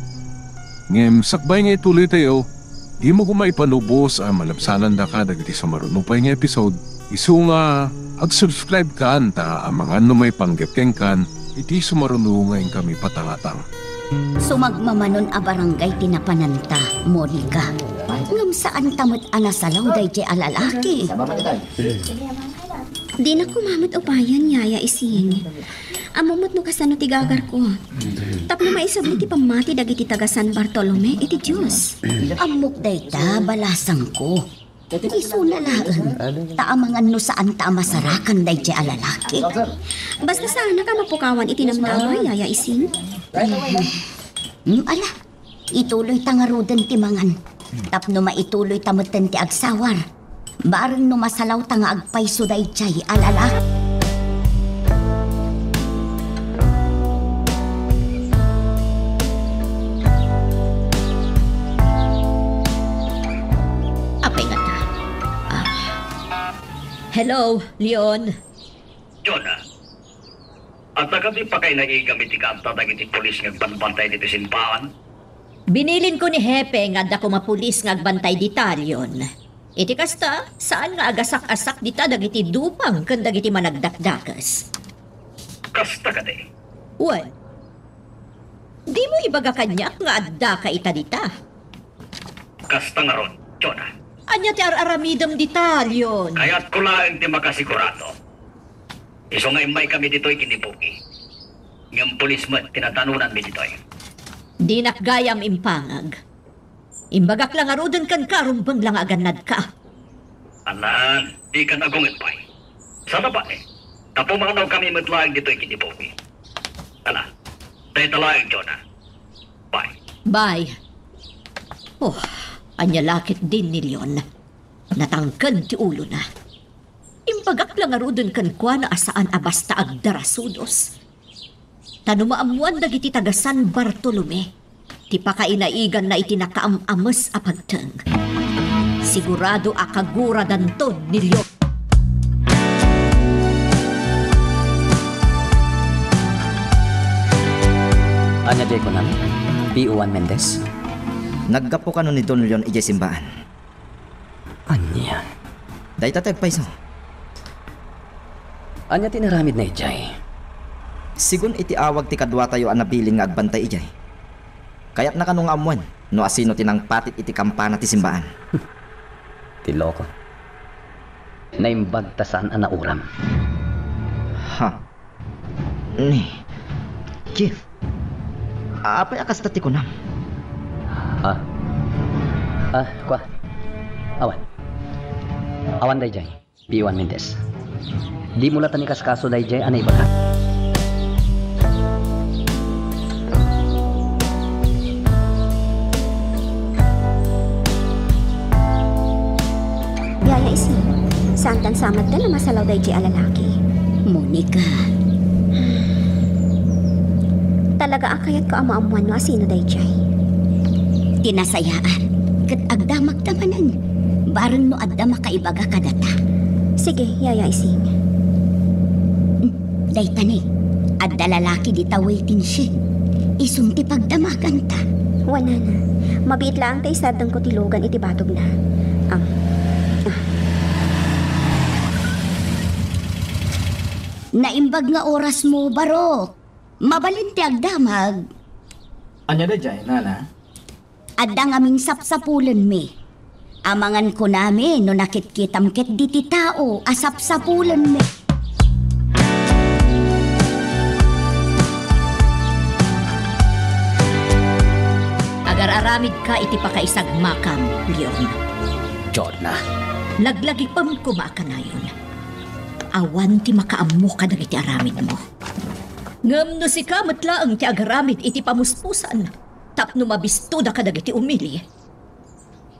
Ngem sakbay nga ituloytayo, dimo koma ipalubos a malabsanandaka dagiti sumaruno pay nga episode. Isu nga ag-subscribe kan ta amangan no maipanggep kenkan iti sumaruno nga inkami patangatang. Sumagmamanon a barangay ti napananta, Monica. Ngem saanta met a nasalaw daydiay a lalaki. Dinak koma met upayen, Yaya Ising. Ammom met no kasano ti gagarko. Tapno maisubli ti pammati dagiti taga San Bartolome iti Dios. Ammok dayta, balasangko. Isuna laeng, ta amangan no saanta a masarakan daydiay a lalaki. Basta saanak a mapukawan iti namnama, Yaya Ising. Hmm, ala, ituloyta ngaruden ti mangan. Tapno maituloyta metten ti agsawar. Bareng no masalawta nga agpayso daydiay a lalaki. Apay ngata? Ah. Hello, Leon. Jonah, adda kadi pakainaigam iti kaatta dagiti pulis nga agbanbantay ditoy simbaan? Binilinko ni Hepe nga adda koma pulis nga agbantay dita, Leon. Iti kasta, saan nga agasak-asak dita dagiti dupang ken dagiti managdakdakes. Kasta kadi? Wen. Dimo ibaga kaniak nga addaka ita dita? Kasta ngarud, Jonah. Ania ti ar-aramidem dita, Leon? Kayatko laeng ti makasigurado. Isu nga immaykami ditoy ken ni Buki. Ngem pulis met ti nadanonanmi ditoy. Dinak gayam impangag. Imbagak la ngaruden kenka, rumbeng la nga agannadka. Anan, dikan agunget pay. Saan a bain, ta pumanawkami met laeng ditoy ken ni Buki. Ala, dayta laeng, Jonah. Bye. Bye. Oh, ania la ketdin ni Leon? Natangken ti ulona. Imbagak la ngaruden kenkuana a saan a basta agdarasudos. Ta no maammoan dagiti taga San Bartolome ti pakainaiganna iti nakaam-ames a pagteng, sigurado a kaguradanton ni Leon. Ania diay kunam? P O one Mendez? Naggapu kano ni Don Leon idiay simbaan? Ania? Dayta ti agpayso. Ania ti inaramidna idiay? Sigun iti awag ti kaduatayo a nabilin nga agbantay idiay. Kayatna kano nga ammoen no asino ti nangpatit iti kampana ti simbaan. Ti loko. Naimbag ta saan a nauram. Ha? Ni, Chief, apay a kasta ti kunam? Ah. Ah, kua. Awan. Awan daydiay. Piwan Mendez. Dimo latta ni kaskaso daydiay a naibaga. Yaya Ising, saantan sa met a masalaw daydiay a lalaki. Monica. Talaga a kayatko a maammuan no asino daydiay. Ti nasayaat, ket agdamagta manen. Bareng no adda makaibaga kadata. Sige, Yaya Ising. Hmm, dayta ni, adda lalaki dita waiting shed. Isun ti pagdamaganta. Wen, nana. Mabiit laeng ta isardengko ti lugan iti batogna. Am. Ah. Naimbag nga orasmo, barok. Mabalin ti agdamag. Ania daydiay, nana? Adda ngamin sapsapulenmi. Amangan kunami no nakitkitam ketdi ti tao a sapsapulenmi. Agar-aramidka iti pakaisagmakam, Leon. Jonah. Laglagipem koma a kanayon. Awan ti makaammo kadagiti aramidmo. Ngem no sika met laeng ti agaramid iti pamuspusan, tapno mabistoda kadagiti umili,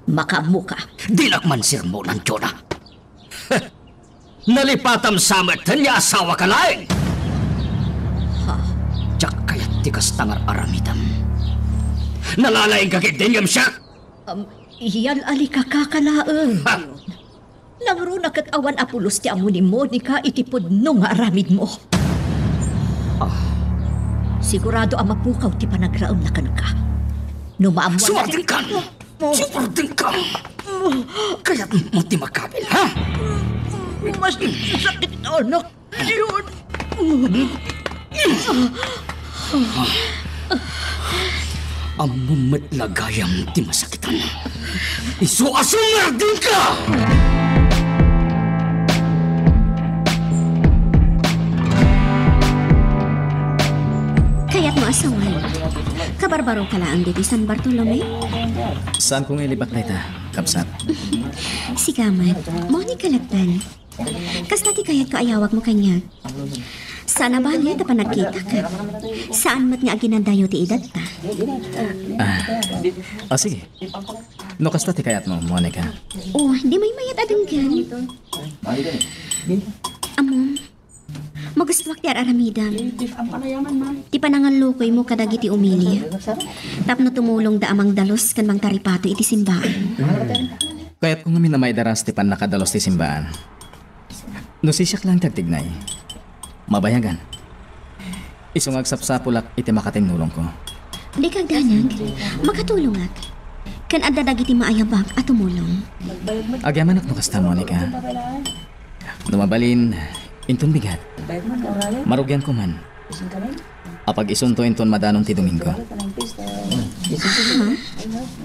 makaammoka. Dinak man sermonan, Jonah. Nalipatam sa met nga asawaka laeng. Ha? Diak kayat ti kasta nga ar-aramidem. Nalalaingka ketdi ngem siak? Um, yal-alika ka laeng. Ha? Nangruna ket awan a pulos ti ammo ni Monica iti pudno nga aramidmo. Ah. Sigurado a mapukaw ti panagraemna kenka. No maammoan Sumardengka! Sumardengka! Kayatmo ti makabil, ha? Masakit, anak. Leon. Ammom met la gayam ti masakitan. Isu a sumardengka! Kayatmo a sawen, kabarbaroka laeng ditoy San Bartolome? Saanko nga ilibak dayta, kabsat. Sika met, Monica lattan. Kasta ti kayatko a iyawagmo kaniak. Saan a bale ta panagkitak. Saan met nga aginandayo ti edadta. Ah. Ah, sige. No kasta ti kayatmo, Monica. Oh, di maymayat a denggen. Ammom, magustuak ti ar-aramidem. Ti panangallukoymo kadagiti umili. Tapno tumulongda a mangdalus ken mangtaripato iti simbaan. Kayatko ngamin a maidaras ti pannakadalus ti simbaan. No sisiak laeng ti agtignay, mabayagan. Isu nga agsapsapulak iti makatinnulongko. Dika agdanag, makatulongak. Ken adda dagiti maayabak a tumulong. Agyamanak no kasta, Monica. No mabalin, inton bigat, marugianko man. Apag-isunto inton madanon ti Domingo. Aha.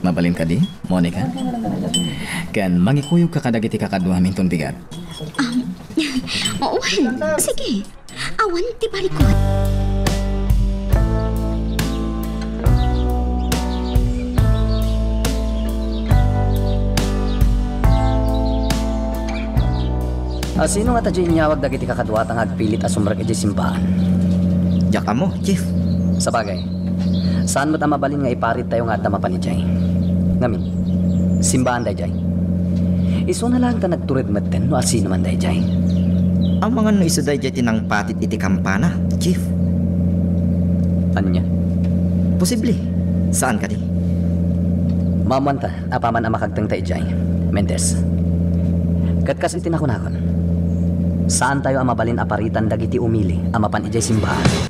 Mabalin kadi, Monica? Ken mangikuyogka kadagiti kakaduam inton bigat. Um, oo, sige. Awan ti balikon. A, sino ngata diay inyawag dagiti kakaduata nga agpilit a sumrek idiay simbaan? Diak ammo, Chief. Sabagay, saan met a mabalin nga iparittayo nga adda mapan idiay. Ngamin, simbaan daydiay. Isuna laeng ta nagtured metten no asino man daydiay. Amangan no isu daydiay ti nangpatit iti kampana, Chief. Ania? Posible. Saan kadi? Maammoanta. Apaman a makagtengta idiay, Mendez. Ket kas iti nakunakon, saantayo a mabalin a paritan dagiti umili a mapan idiay simbaan.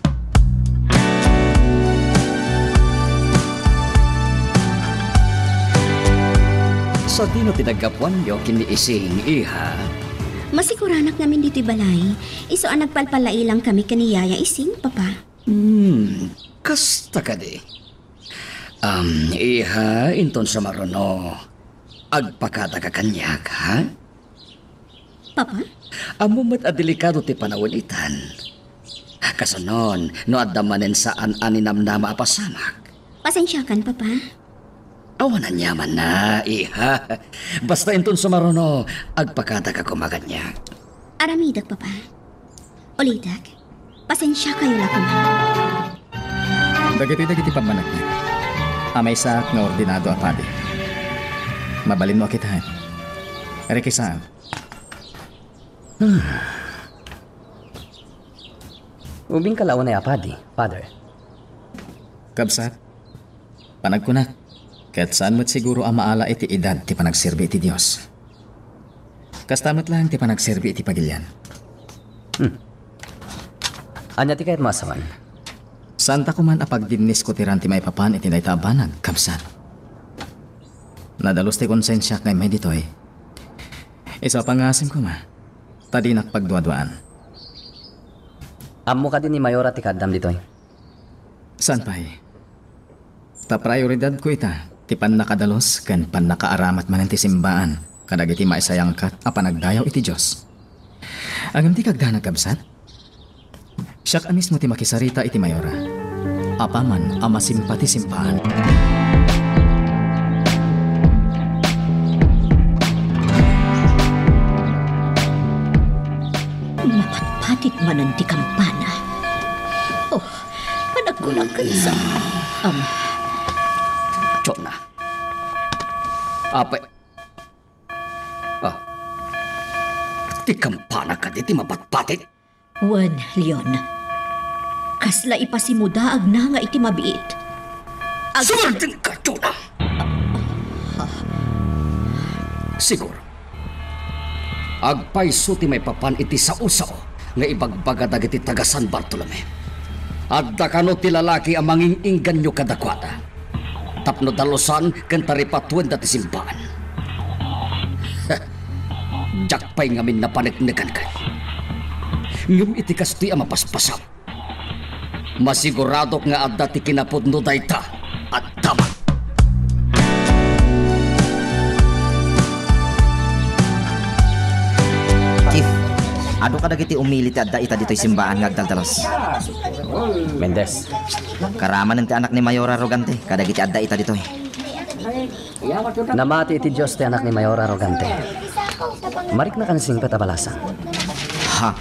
Sadino ti naggapuanyo ken ni Ising, iha? Masiguranak ngamin ditoy balay. Isu a nagpalpalailang kami ken ni Yaya Ising, Papa. Hmm, kasta kadi. Am, iha, inton sumaruno, agpakadaka kaniak, ha? Papa? Ammom met a delikado ti panawen itan. Kasunon, no adda manen saan a ninamnama a pasamak. Pasensiakan, Papa. Awan aniamanna, iha. Basta inton sumaruno, agpakadaka koma kaniak. Aramidek, Papa. Ulitek, pasensiakayo la koma. Dagitoy dagiti pammaneknek a maysaak nga ordinado a padi. Mabalinmo a kitaen. Rikisaem. Ubingka la unay a padi, Father. Kabsat, panagkunak, ket saan met siguro a maala iti edad ti panagserbi iti Dios. Kasta met laeng ti panagserbi iti pagilian. Hmm. Ania ti kayatmo a sawen? Saanta koman a pagdinniskutiran ti maipapan iti dayta a banag, kabsat. Nadalus ti konsensiak nga immay ditoy. Isu a pangasim koma, ta dinak pagduaduaan. Ammo kadi ni Mayora ti kaaddam ditoy? Saan pay. Ta prioridadko ita ti pannakadalus ken pannakaaramat manen ti simbaan kadagiti maisayangkat a panagdayaw iti Dios. Ngem ti kagdanag, kabsat, siak a mismo ti makisarita iti Mayora apaman a masimpa ti simbaan. Mapatpatit manen ti kampana. Oh, panagkunak ket sa-, am. Jonah. Apay. Ah. Ti kampana kadi ti mapatpatit? Wen, Leon. Kasla ipasimudaagna nga iti mabiit. Ag- Sumardengka, Jonah! Siguro, agpayso ti maipapan iti sao-sao nga ibagbaga dagiti taga-San Bartolome. Adda kano ti lalaki a manging-inganyo kadakuada tapno dalusan ken taripatuenda ti simbaan. Diak pay ngamin napaneknekan kaniak. Ngem iti kastoy a mapaspasam, masiguradok nga adda ti kinapudno dayta a damag. Chief, adu kadagiti umili ti adda ita ditoy simbaan nga agdaldalos? Mendez. Karamanen ti anak ni Mayor Arrogante kadagiti adda ita ditoy. Namati iti Dios ti anak ni Mayor Arrogante. Marikna kan singpet a balasan. Ha?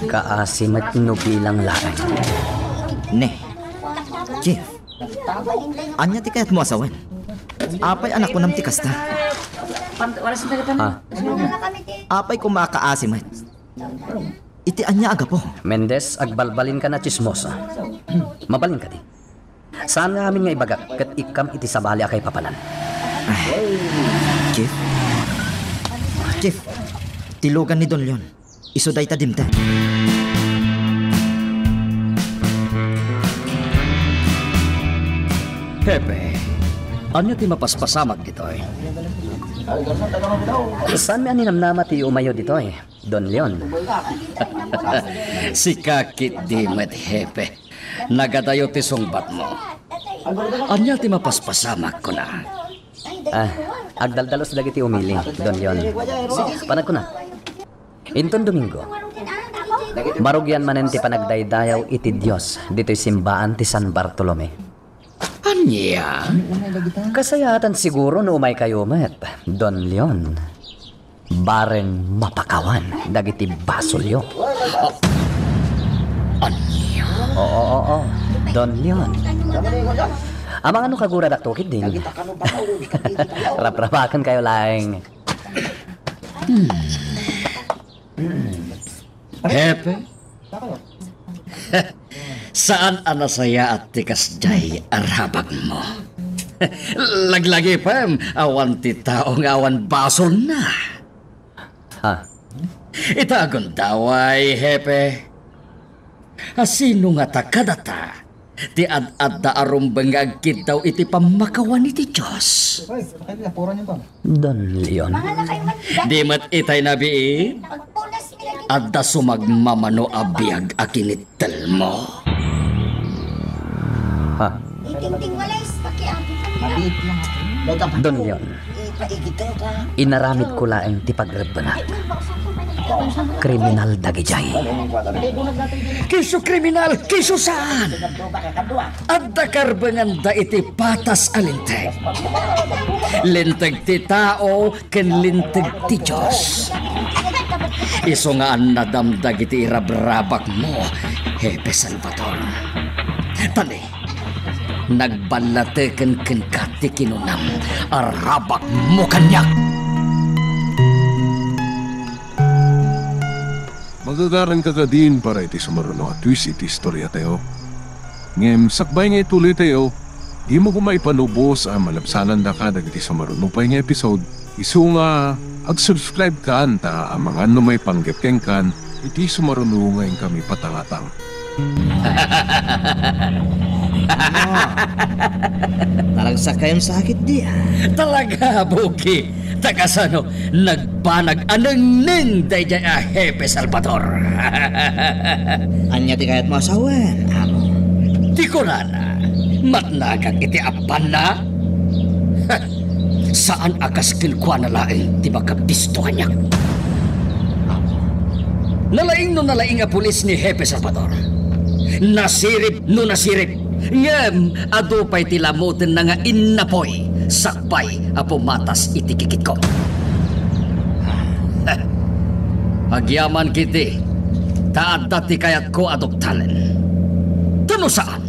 Kaasi met no bilang laeng. Ne. Chief, ania ti kayatmo a sawen? Apay a nakunam ti kasta? Ha? Apay koma a kaasi met? Iti ania a gapu? Mendez, agbalbalinka a tsismosa. Mabalin kadi? Saan nga amin nga ibagak ket ikkam iti sabali a kaipapanan. Ay, Chief? Chief, ti lugan ni Don Leon. Isu dayta dimteng. Hepe, ania ti mapaspasamak ditoy? Saanmi a ninamnama ti umayyo ditoy, Don Leon? Sika ketdi met, Hepe. Nagadayo ti sungbatmo. Ania ti mapaspasamak, kuna? Ah, agdaldalos dagiti umili, Don Leon. Panagkuna, inton Domingo, marugian manen ti panagdaydayaw iti Dios ditoy simbaan ti San Bartolome. Ania? Kasayaatan siguro no umaykayo met, Don Leon. Bareng mapakawan dagiti basolyo. Ania? Oo, oo, oo. Don Leon. Amangan no kaguradakto ketdin. Raprapakenkayo laeng. Hmm. Hepe? Saan a nasayaat ti kasdiay a rabagmo. Laglagipem, awan ti tao nga awan basolna. Ha? Ita agundaway, Hepe. A sino ngata kadata ti ad-adda a rumbeng nga agkiddaw iti pammakawan iti Dios? Don Leon. Di met itay nabiit? Adda sumagmamano a biag a kinittelmo. Ha? Don Leon, inaramidko laeng ti pagrebbenak. Kriminal dagidiay. Kiso kriminal, kiso saan? Adda karbenganda iti patas a linteg. Linteg ti tao ken linteg ti Dios. Isu nga annadam dagiti irabrabakmo, Hepe Salvador. Tani, nagballateken kenka ti kinunam a rabakmo kaniak. Magagaranka kadin para iti sumaruno a twist iti istoriatayo. Ngem sakbay nga ituloytayo, dimo koma ipanubos a malabsanandaka dagiti sumaruno pay nga episode, isu nga ag-subscribe kan ta amangan no maipanggep kenkan iti sumaruno nga inkami patangatang. Naragsak kayon sakit di, ah. Talaga, Buki. Ta kasano nagbanag a nengneng daydiay a Hepe Salvador? Ania ti kayatmo a sawen, amo? Ti kunana, matnagak iti appanna? Saan a kas kenkuana laeng ti makabisto kaniak. Nalaing no nalaing a pulis ni Hepe Salvador. Nasirib no nasirib. Ngem adu pay ti lamutenna nga innapoy sakbay a pumatas iti kikitko. Agyaman ketdi ta adda ti kayatko a duktanen. Ta no saan,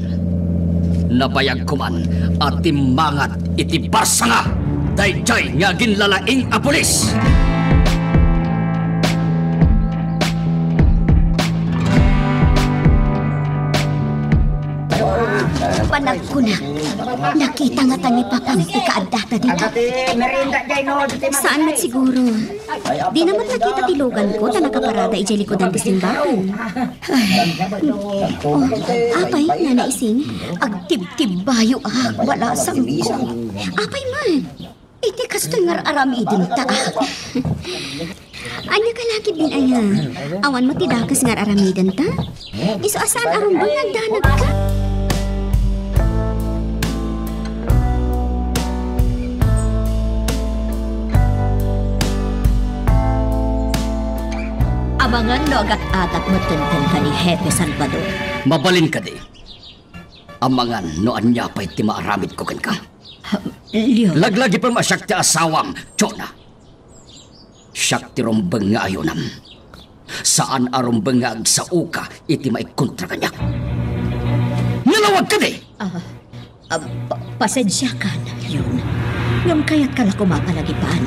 nabayag koman a timmangat iti barsanga daydiay nga aginlalaing a pulis. Panagkunak, nakita ngata ni Papam ti kaaddata dita. Saan met siguro. Dina met nakita ti luganko ta nakaparada idiay likudan ti simbahan. Ay, oh, apay, Nana Ising? Agtibtibbayo a, balasangko. Apay man? Iti kastoy nga ar-aramidenta, ah. Ania ka lakit din aya? Awan met ti dakes nga ar-aramidenta? Isu a saan a rumbeng nga agdanagka? Amangan no agat-agat met kenka ni Hepe Salvador. Mabalin kadi? Amangan no ania pay ti maaramidko kenka. Leon. Laglagipem a siak ti asawam, Jonah. Siak ti rumbeng nga ayonam. Saan a rumbeng nga agsaoka iti maikkontra kaniak. Nalawag kadi? Ah, ah, pa-, pasensiakan, Leon. Ngem kayatka la koma palagipan.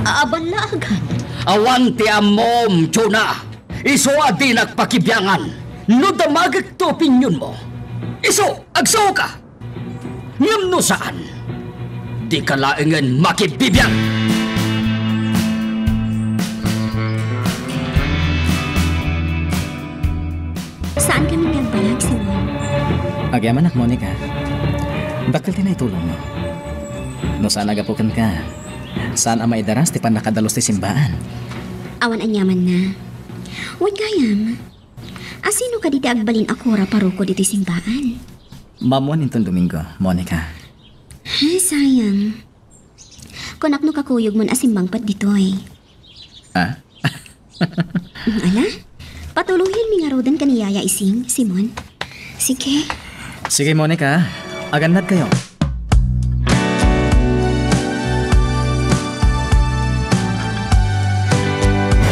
Aballaagan. Awan ti ammom, Jonah. Isu a dinak pakibiangan. No damagek ti opinionmo, isu, agsaoka. Ngem no saan, dika laengen makibibiag. Saan kami nga agbalag, Simon? Agyamanak, Monica. Dakkel ti naitulongmo. No saan a gapu kenka, saan a maidaras ti pannakadalus ti simbaan. Awan aniamanna. Wen gayam, asino kadi ti agbalin a kura paroko ditoy simbaan? Maammuan inton Domingo, Monica. Ay, sayang. Kunak no kakuyogmon a simmangpet ditoy. Ah? Ala? Patuloyenmi ngaruden ken ni Yaya Ising, Simon. Sige. Sige, Monica. Agannadkayo.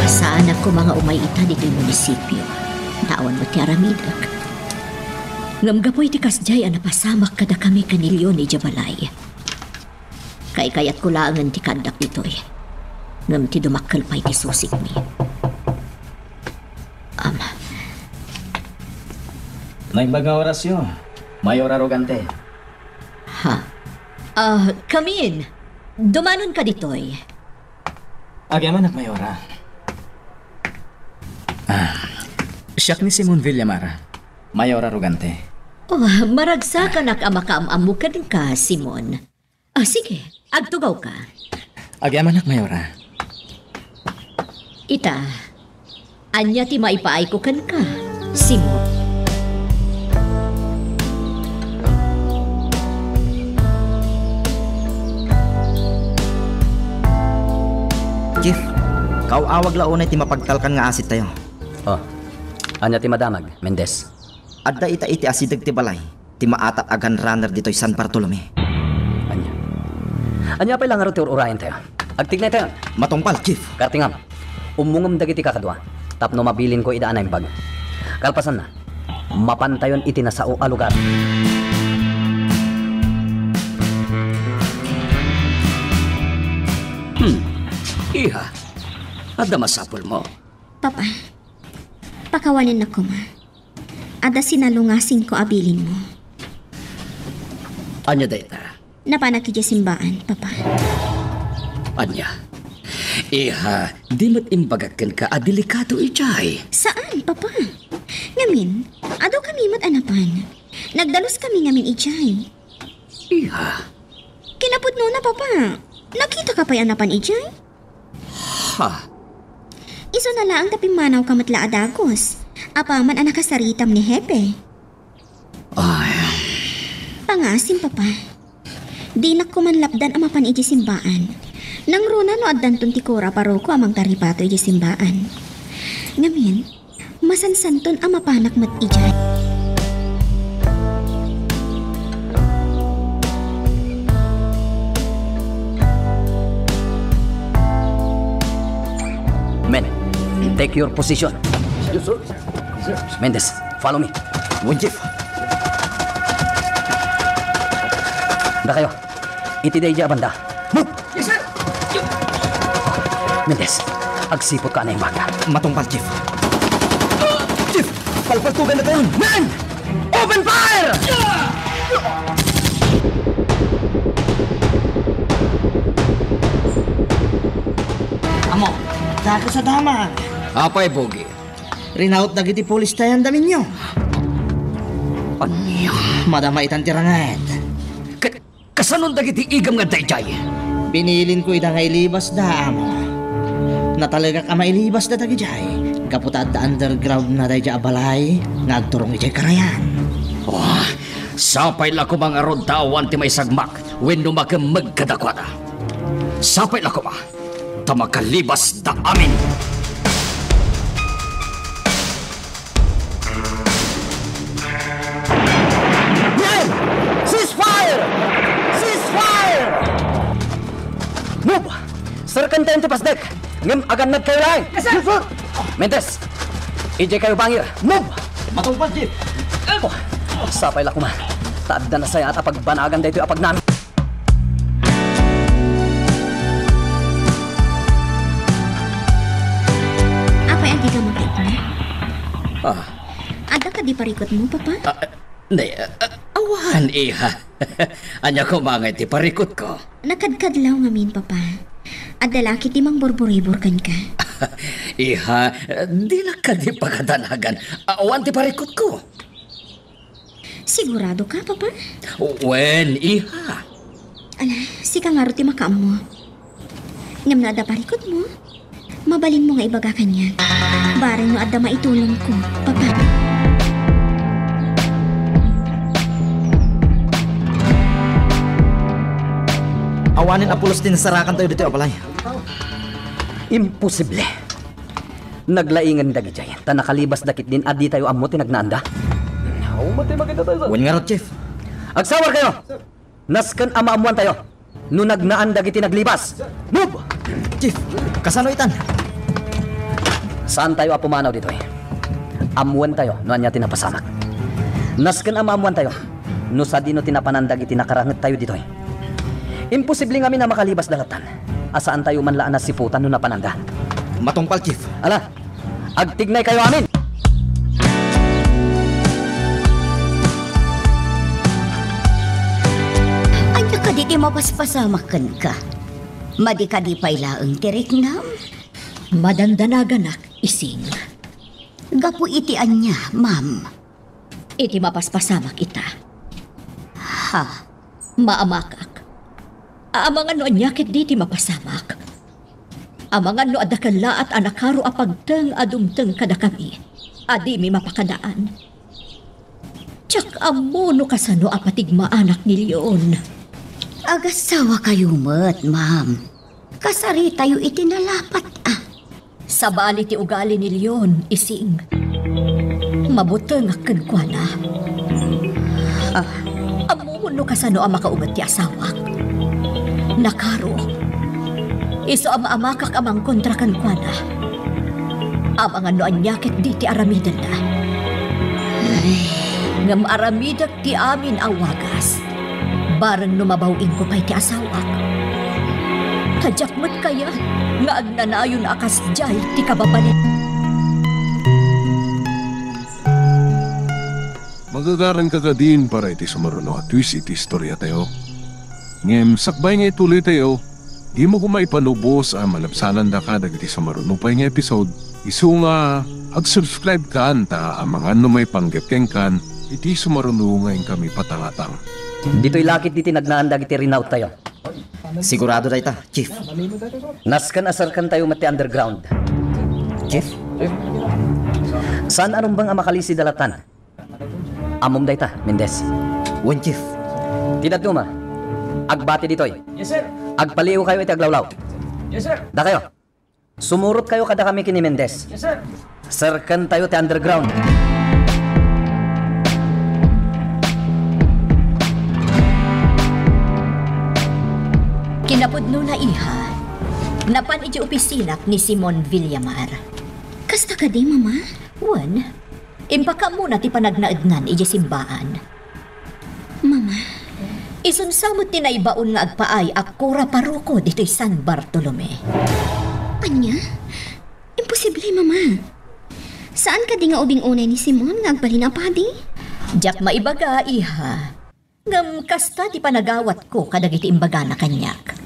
Saanak koma nga umay ita ditoy munisipio. Ta awan met ti aramidek. Ngem gapu iti kasdiay a napasamak kadakami ken ni Leon idiay balay. Kaykayatko laengen ti kaaddak ditoy. Ngem ti dumakkel pay ti susikmi. Ama. Naimbag nga orasyo, Mayor Arrogante. Ha? Ah, come in. Dumanonka ditoy. Agyamanak, Mayora. Ah, siak ni Simon Villamar, Mayora Arrogante. Oh, maragsakanak a makaam-ammo kenka, Simon. Ah, sige, agtugawka. Agyamanak, Mayora. Ita, ania ti maipaayko kenka, Simon? Kaaw-awag la unay ti mapagtalkan nga asit tayo. Oh, ania ti madamag, Mendez? Adda ita iti asideg ti balay ti maatak a gun runner ditoy San Bartolome. Ania? Ania pay la ngarud ti ur-urayen tayo? Agtignay tayo. Matungpal, Chief. Kartingam, ummongem dagiti kakadua tapno mabilinko ida a naimbag. Kalpasanna, mapantayon iti nasao a lugar. Hmm. Iha, adda masapulmo? Papa, pakawanennak koma. Adda sinalungasingko a bilinmo. Ania dayta? Napanak idiay simbaan, Papa. Ania? Iha, di met imbagak kenka a delikado idiay? Saan, Papa. Ngamin, adu kami met a napan. Nagdalus kami ngamin idiay. Iha. Kinapudnona, Papa. Nakita ka pay a napan idiay? Ha? Isuna laeng ta pimmanaw ka met la a dagus, apaman a nakasaritam ni Hepe. Ay. Pangasim, Papa. Dinak koman lapdan a mapan idiay simbaan. Nangruna no addanton ti kura a paroko a mangtaripato idiay simbaan. Ngamin, masansanton a mapanak met idiay. Men, take your position. Yes, sir. Mendez, follow me. Wen, Chief. Dakayo. Iti daydi a banda. Move! Yes, sir! Mendez, agsiput ka a naimbag. Matungpal, Chief. Chief, palpaltugan na tayo. Men! Open fire! Amo, dako sa damag. Apay, Bogi? Rinaut dagiti pulis tayo, daminyo. Ania? Madama itan ti ranget. Ka-, Kasanon dagiti igam nga adda idiay? Binilinko ida nga ilibasda, amo. Natalegak a mailibasda dagidiay, gapu ta adda underground na daydiay a balay nga agturong idiay karayan. Oh, sapay la koma ngarud ta awan ti maisagmak wenno makemmeg kadakuada. Sapay la koma ta makalibasda amin. Ceasefire! Ceasefire! Move! Serrek tayon ti pasdek, ngem agannadkayo laeng. Yes, sir! Mendez, idiay kayo bangir. Move! Matungpal, Chief. Oh, sapay la koma ta adda nasayaat a pagbanagan daytoy a pagnami. Apay, adda ka makitna? Ah. Adda kadi parikutmo, Papa? Ah, ne, ah, awan, iha. Ania koma ngay ti parikutko? Nakadkadlaw ngamin, Papa. Adda la ketdi mangburburibor kenka. Iha, di la kadi pakadanagan. Awan ti parikutko. Sigurado ka, Papa? Wen, iha. Ala, sika ngarud ti makaammo. Ngem no adda parikutmo, mabalinmo nga ibaga kaniak. Bareng no adda maitulongko, Papa. Awanen a pulos ti nasarakan tayo ditoy a balay. Imposible. Naglaingen dagidiay, ta nakalibasda ketdin a ditayo ammo ti nagnaanda. Wen ngarud, Chief. Agsawarkayo! Nasken a maammoantayo no nagnaan dagiti naglibas. Move! Chief, kasano itan? Saantayo a pumanaw ditoy. Ammoentayo no ania ti napasamak. Nasken a maammoantayo no sadino ti napanan dagiti nakarangettayo ditoy. Imposible ngamin a makalibasda lattan a saantayo man la a nasiputan no napananda. Matungpal, Chief. Ala, agtignaykayo amin! Ania kadi ti mapaspasamak kenka? Madi kadi pay laeng ti riknam? Madandanaganak, Ising. Gapu iti ania, ma'am? Iti mapaspasamak ita. Ha? Maamakak. Amangan no ania ketdi ti mapasamak. Amangan no adda kellaat a nakaro a pagteng a dumteng kadakami a dimi mapakadaan. Diak ammo no kasano a patigmaanak ni Leon. Agasawa kayo met, ma'am. Kasaritayo iti nalapat, ah. Sabali ti ugali ni Leon, Ising. Mabutengak kenkuana. Ah, ammom no kasano a makaunget ti asawak. Nakaro. Isu a maamakak a mangkontra kenkuana. Amangan no ania ketdi ti aramidenna. Ngem aramidek ti amin a wagas. Bareng no mabaw-ingko pay ti asawak. Ta diak met kayat nga agnanayon a kasdiay ti kababalin. Magagaranka kadin para iti sumaruno a twist iti istoriatayo. Ngem sakbay nga ituloytayo, dimo koma ipanubos a malabsanandaka dagiti sumaruno pay nga episode, isu nga ag-subscribe kan ta amangan no maipanggep kenkan iti sumaruno nga inkami patangatang. Ditoy lakit diti nagnaan dagiti rinaottayo. Sigurado dayta, Chief. Nasken a serkentayo met ti underground. Chief? Saan a rumbeng a makalisi dalatan? Ammom dayta, Mendez. Wen, Chief. Ti dadduma, agbati ditoy. Yes, sir. Agpaliiwkayo iti aglawlaw. Yes, sir. Dakayo. Sumurotkayo kadakami ken ni Mendez. Yes, sir. Serkentayo ti underground. Kinapudnona, iha, napan idiay opisinana ni Simon Villamar. Kasta kadi, Mama? Wen, impakaammona ti panagnaednan idiay simbaan. Mama. Isunsa met ti naibaon nga agpaay a kura paroko ditoy San Bartolome. Ania? Imposible, Mama. Saan kadi nga ubing unay ni Simon nga agbalin a padi? Diak maibaga, iha. Ngem kasta ti panagawatko kadagiti imbagana kaniak.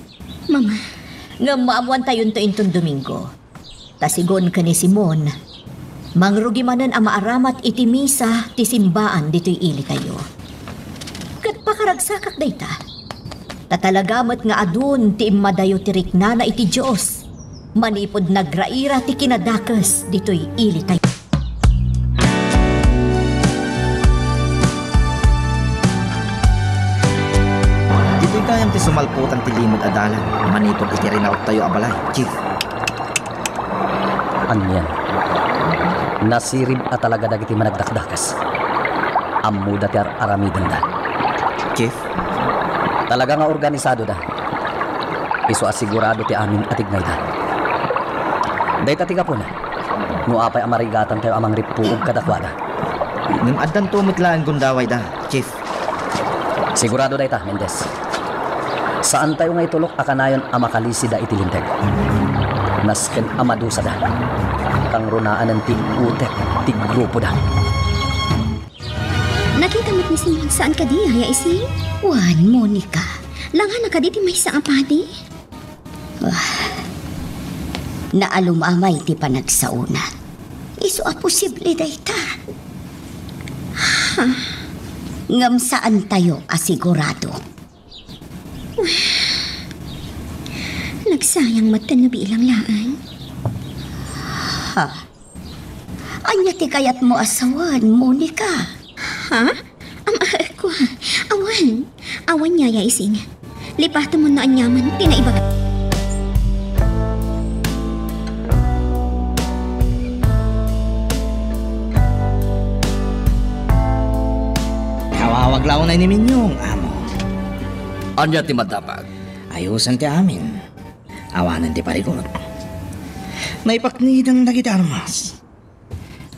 Mama. Ngem maammoantayonto inton Domingo. Ta sigun ken ni Simon, mangrugi manen a maaramat iti misa ti simbaan ditoy ilitayo. Ket pakaragsakak dayta. Ta talaga met nga adun ti immadayo ti riknana iti Dios manipud nagraira ti kinadakes ditoy ilitayo. Ditoy gayam ti sumalputan ti limed a dalan manipud iti rinaottayo a balay, Chief. Anian? Nasirib a talaga dagiti managdakdakes. Ammoda ti ar-aramidenda. Chief? Talaga nga organisadoda. Isu a sigurado ti amin a tignayda. Dayta ti gapuna no apay a marigatantayo a mangrippuog kadakuada. Ngem addanto met laeng gundawayda, Chief. Sigurado dayta, Mendez. Saantayo nga itulok a kanayon a makalisida iti Linteg. Nasken a madusada. Kangrunaanen ti utek ti grupoda. Nakita met ni Simon saan kadi, Yaya Ising? Wen, Monica. Langana kadi ti maysa a padi? Ah, naalumamay ti panagsaona. Isu a posible dayta. Ha? Ngem saantayo a sigurado. Nagsayang met ti nabilang laeng. Ha? Ania ti kayatmo a sawen, Monica? Ha? Am, ah, kua. Awan. Awan, Yaya Ising. Lipatem no aniaman ti naibaga. Awawag la unay ni Minyong, amo. Ania ti madamag? Ayosen ti amin. Awanen ti parigot. Naipakniden dagiti armas.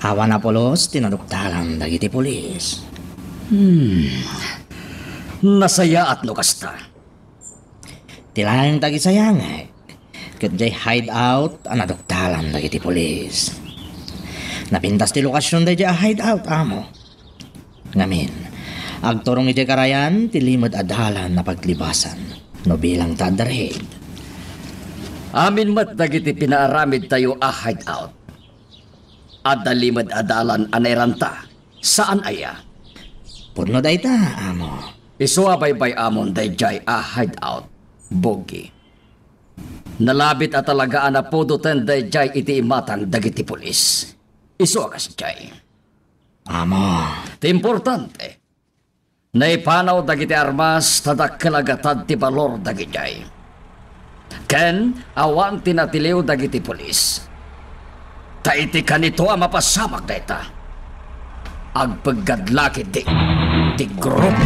Awan a pulos ti naduktalan dagiti pulis. Hmm. Nasayaat no kasta. Ti laeng tagisayangek, ket diay hideout a naduktalan dagiti pulis. Napintas ti lokasion daydiay a hideout, amo. Ngamin, agturong idiay karayan ti limed a dalan a paglibasan no bilang ta adda raid. Amin met dagiti pinaaramidtayo a hideout. Adda limed a dalan a nairanta. Saan aya? Pudno dayta, amo. Isu a baybay-amon daydiay a hideout, Bogey. Nalabit a talaga a napudoten daydiay iti imatang dagiti pulis. Isu a kasdiay. Amo. Ti importante, naipanaw dagiti armas ta dakkel a gatad ti balor dagidiay. Ken awan ti natiliw dagiti pulis. Iti kanito a mapasamak dayta, agpeggad la ketdi ti grupo.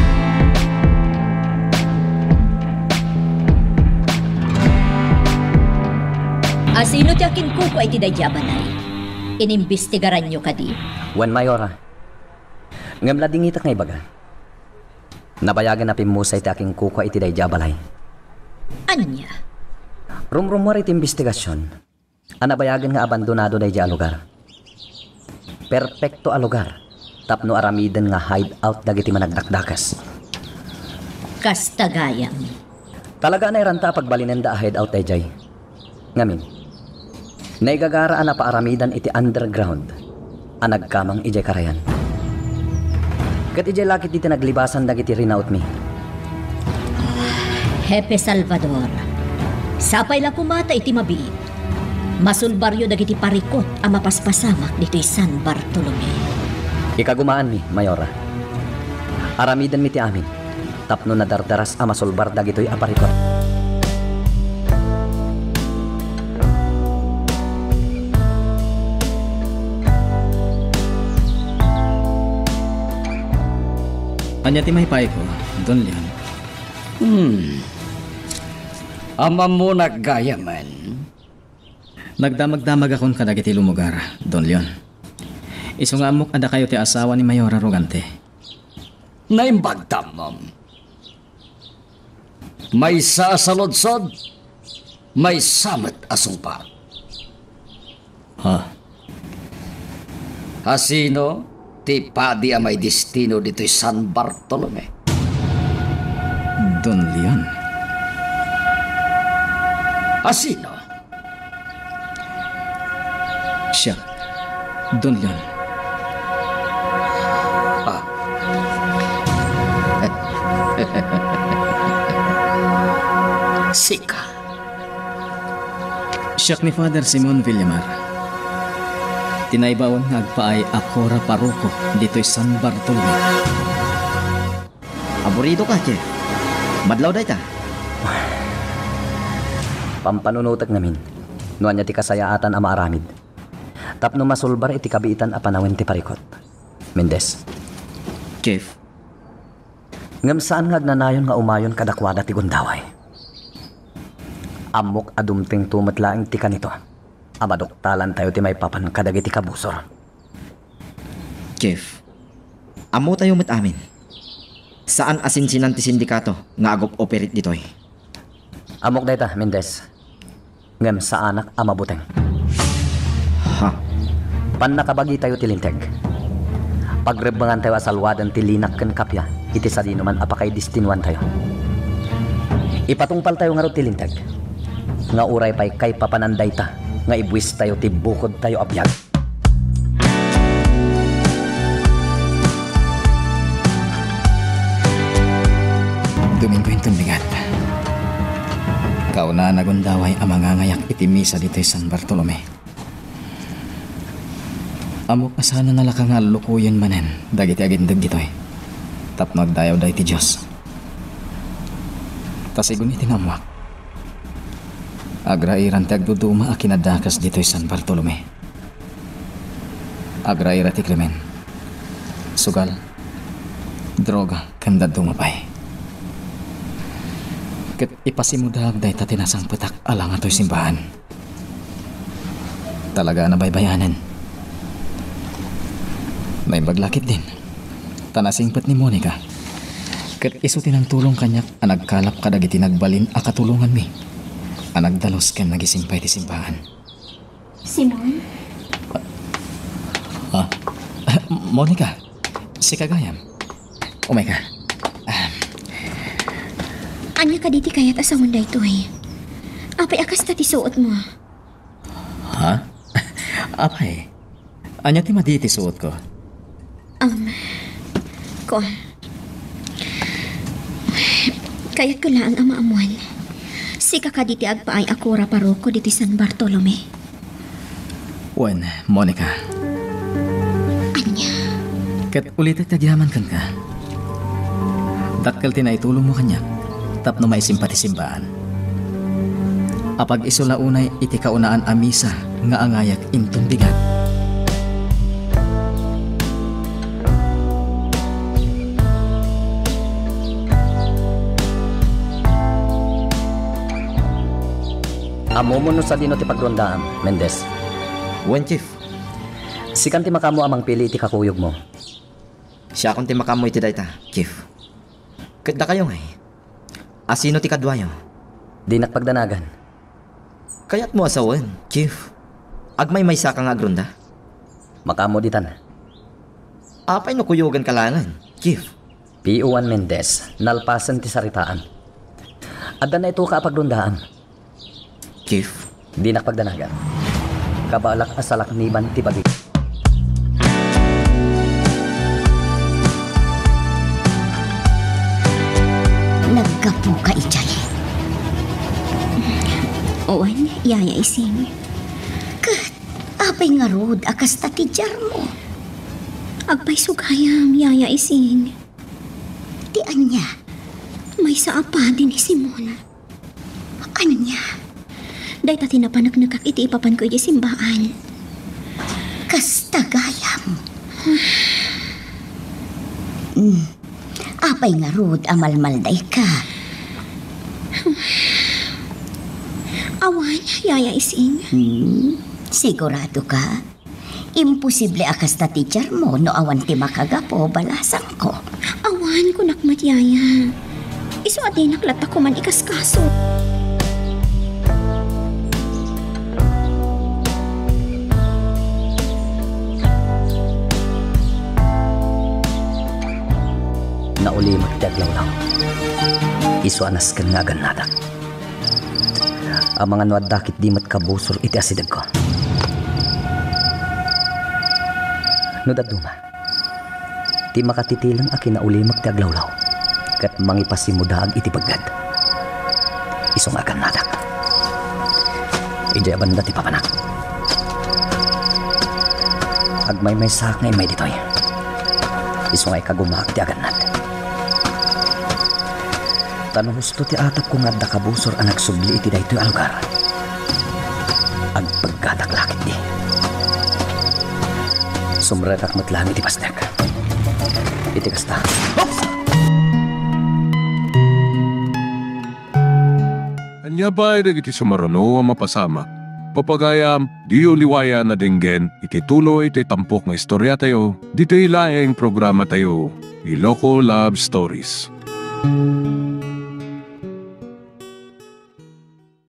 Asino ti akinkukua iti daydi a balay? Inimbestigaranyo kadi? Wen, Mayora. Ngem ladingitak nga ibaga. Nabayagen a pimmusay ti akinkukua iti daydi a balay. Ania? Rumrummuar iti imbestigasion a nabayagen nga abandonado daydi a lugar. Perpekto a lugar tapno aramiden nga hideout dagiti managdakdakes. Kasta gayam. Talaga a nairanta a pagbalinenda a hideout daydiay. Ngamin, naigagara a napaaramidan iti underground a nagkamang idiay karayan. Ket idiay la ketdi ti naglibasan dagiti rinautmi. Hepe Salvador, sapay la koma ta iti mabiit, masulbaryo dagiti parikut a mapaspasamak ditoy San Bartolome. Ikagumaanmi, Mayora. Aramidenmi ti amin tapno nadardaras a masulbar dagitoy a parikut. Ania ti maipayko, Don Leon? Hmm. Am-ammonak gayamen. Nagdamagdamagakon kadagiti lumugar, Don Leon. Isu nga ammok a dakayo ti asawa ni Mayor Arrogante. Naimbag ta ammom. Maysa a saludsod, maysa met a sungbat. Ha? Asino ti padi a maidestino ditoy San Bartolome? Don Leon. Asino? Siak, Don Leon. Ah. Sika. Siak ni Father Simon Villamar. Ti naibaon nga agpaay a kura paroko ditoy San Bartolome. Aburidoka, Chief. Madlaw dayta. Pampanunotek ngamin no ania ti kasayaatan a maaramid tapno masulbar iti kabiitan a panawen ti parikut. Mendez. Chief. Ngem saan nga agnanayon nga umayon kadakuada ti gundaway. Ammok a dumtengto met laeng ti kanito a maduktalantayo ti maipapan kadagiti kabusor. Chief, ammotayo met amin. Saan a sinsinan ti sindikato nga agob-operate ditoy. Ammok dayta, Mendez. Ngem saanak a mabuteng. Ha? Pannakabagitayo ti linteg. Pagrebbengantayo a salwaden ti linak ken kappia iti sadinoman a pakaidestinuantayo. Ipatungpaltayo ngarud ti linteg nga uray pay kaipapanan dayta nga ibuistayo ti bukodtayo a biag. Domingo inton bigat. Kaunaan a gundaway a mangangayak iti misa ditoy San Bartolome. Ammok a saan a nalaka nga allukoyen manen dagiti agindeg ditoy tapno agdayawda iti Dios. Ta sigun iti naammuak, agrairanta ti agduduma a kinadakes ditoy San Bartolome. Agraira ti krimen, sugal, droga, ken dadduma pay. Ket ipasimudaag dayta ti nasangpetak a langa toy simbahan. Talaga a nabaybayanen. Naimbag la ketdin ta nasingpet ni Monica. Ket isu ti nangtulong kaniak a nagkalap kadagiti nagbalin a katulonganmi a nagdalus ken nagisingpay ti simbahan. Simon? Ah, Monica, sika gayam. Umayka. Ah. Ania kadi ti kayat a sawen daytoy? Apay a kasta ti suotmo? Ha? Apay, ania ti madi iti suotko? Um, kuan. Kayatko laeng a maammuan. Sika kadi ti agpaay a kura paroko ditoy San Bartolome? Wen, Monica. Ania? Ket ulitek ti agyaman kenka. Dakkel ti naitulongmo kaniak tapno maisimpay ti simbaan. Apag-isu la unay iti kaunaan a misa nga angayak inton bigat. Ammom no sadino ti pagrondaam, Mendez? Wen, Chief. Sikan ti makaammo a mangpili iti kakuyogmo. Siakon ti makaammo iti dayta, Chief. Ket dakayo ngay, asino ti kaduayo? Dinak pagdanagan. Kayatmo a sawen, Chief. Agmaymaysaka nga agronda? Makaammo ditan. Apay no kuyoganka laengen, Chief? P O one Mendez, nalpasen ti saritaan. Adda naituka a pagrondaam. Chief? Dinak pagdanagan. Kabaelak a salakniban ti bagik. Naggapuka idiay. Wen, Yaya Ising. Ket apay ngarud a kasta ti diarmo? Agpayso gayam, Yaya Ising. Ti ania? Maysa a padi ni Simon. Ania? Dayta ti napaneknekak iti ipapanko iti simbaan. Kasta gayam. Hmm. Apay ngarud a malmaldayka? Awan, Yaya Ising. Hmm. Sigurado ka? Imposible a kasta ti diarmo no awan ti makagapu, balasangko. Awan, kunak met, Yaya. Isu a dinak latta koman ikaskaso. Naulimek ti aglawlaw. Isu a nasken nga agannadak. Amangan no adda ketdi met kabusor iti asidegko. No dadduma, ti makatitileng a kinaulimek ti aglawlaw ket mangipasimudaag iti begged. Isu nga agannadak. Idiay a banda ti papanak. Agmaymaysaak nga immay ditoy. Isu nga ikagumaak ti agannad. Ta no husto ti atepko nga adda kabusor a nagsubli iti daytoy a lugar, agpeggatak la ketdi. Sumrekak met laeng iti pasnek. Iti kasta. Ania pay dagiti sumaruno a mapasamak? Papagayam, diyo liwayan a denggen iti tuloy ti tampok nga istoriatayo, ditoy laeng programatayo, Iloko Love Stories.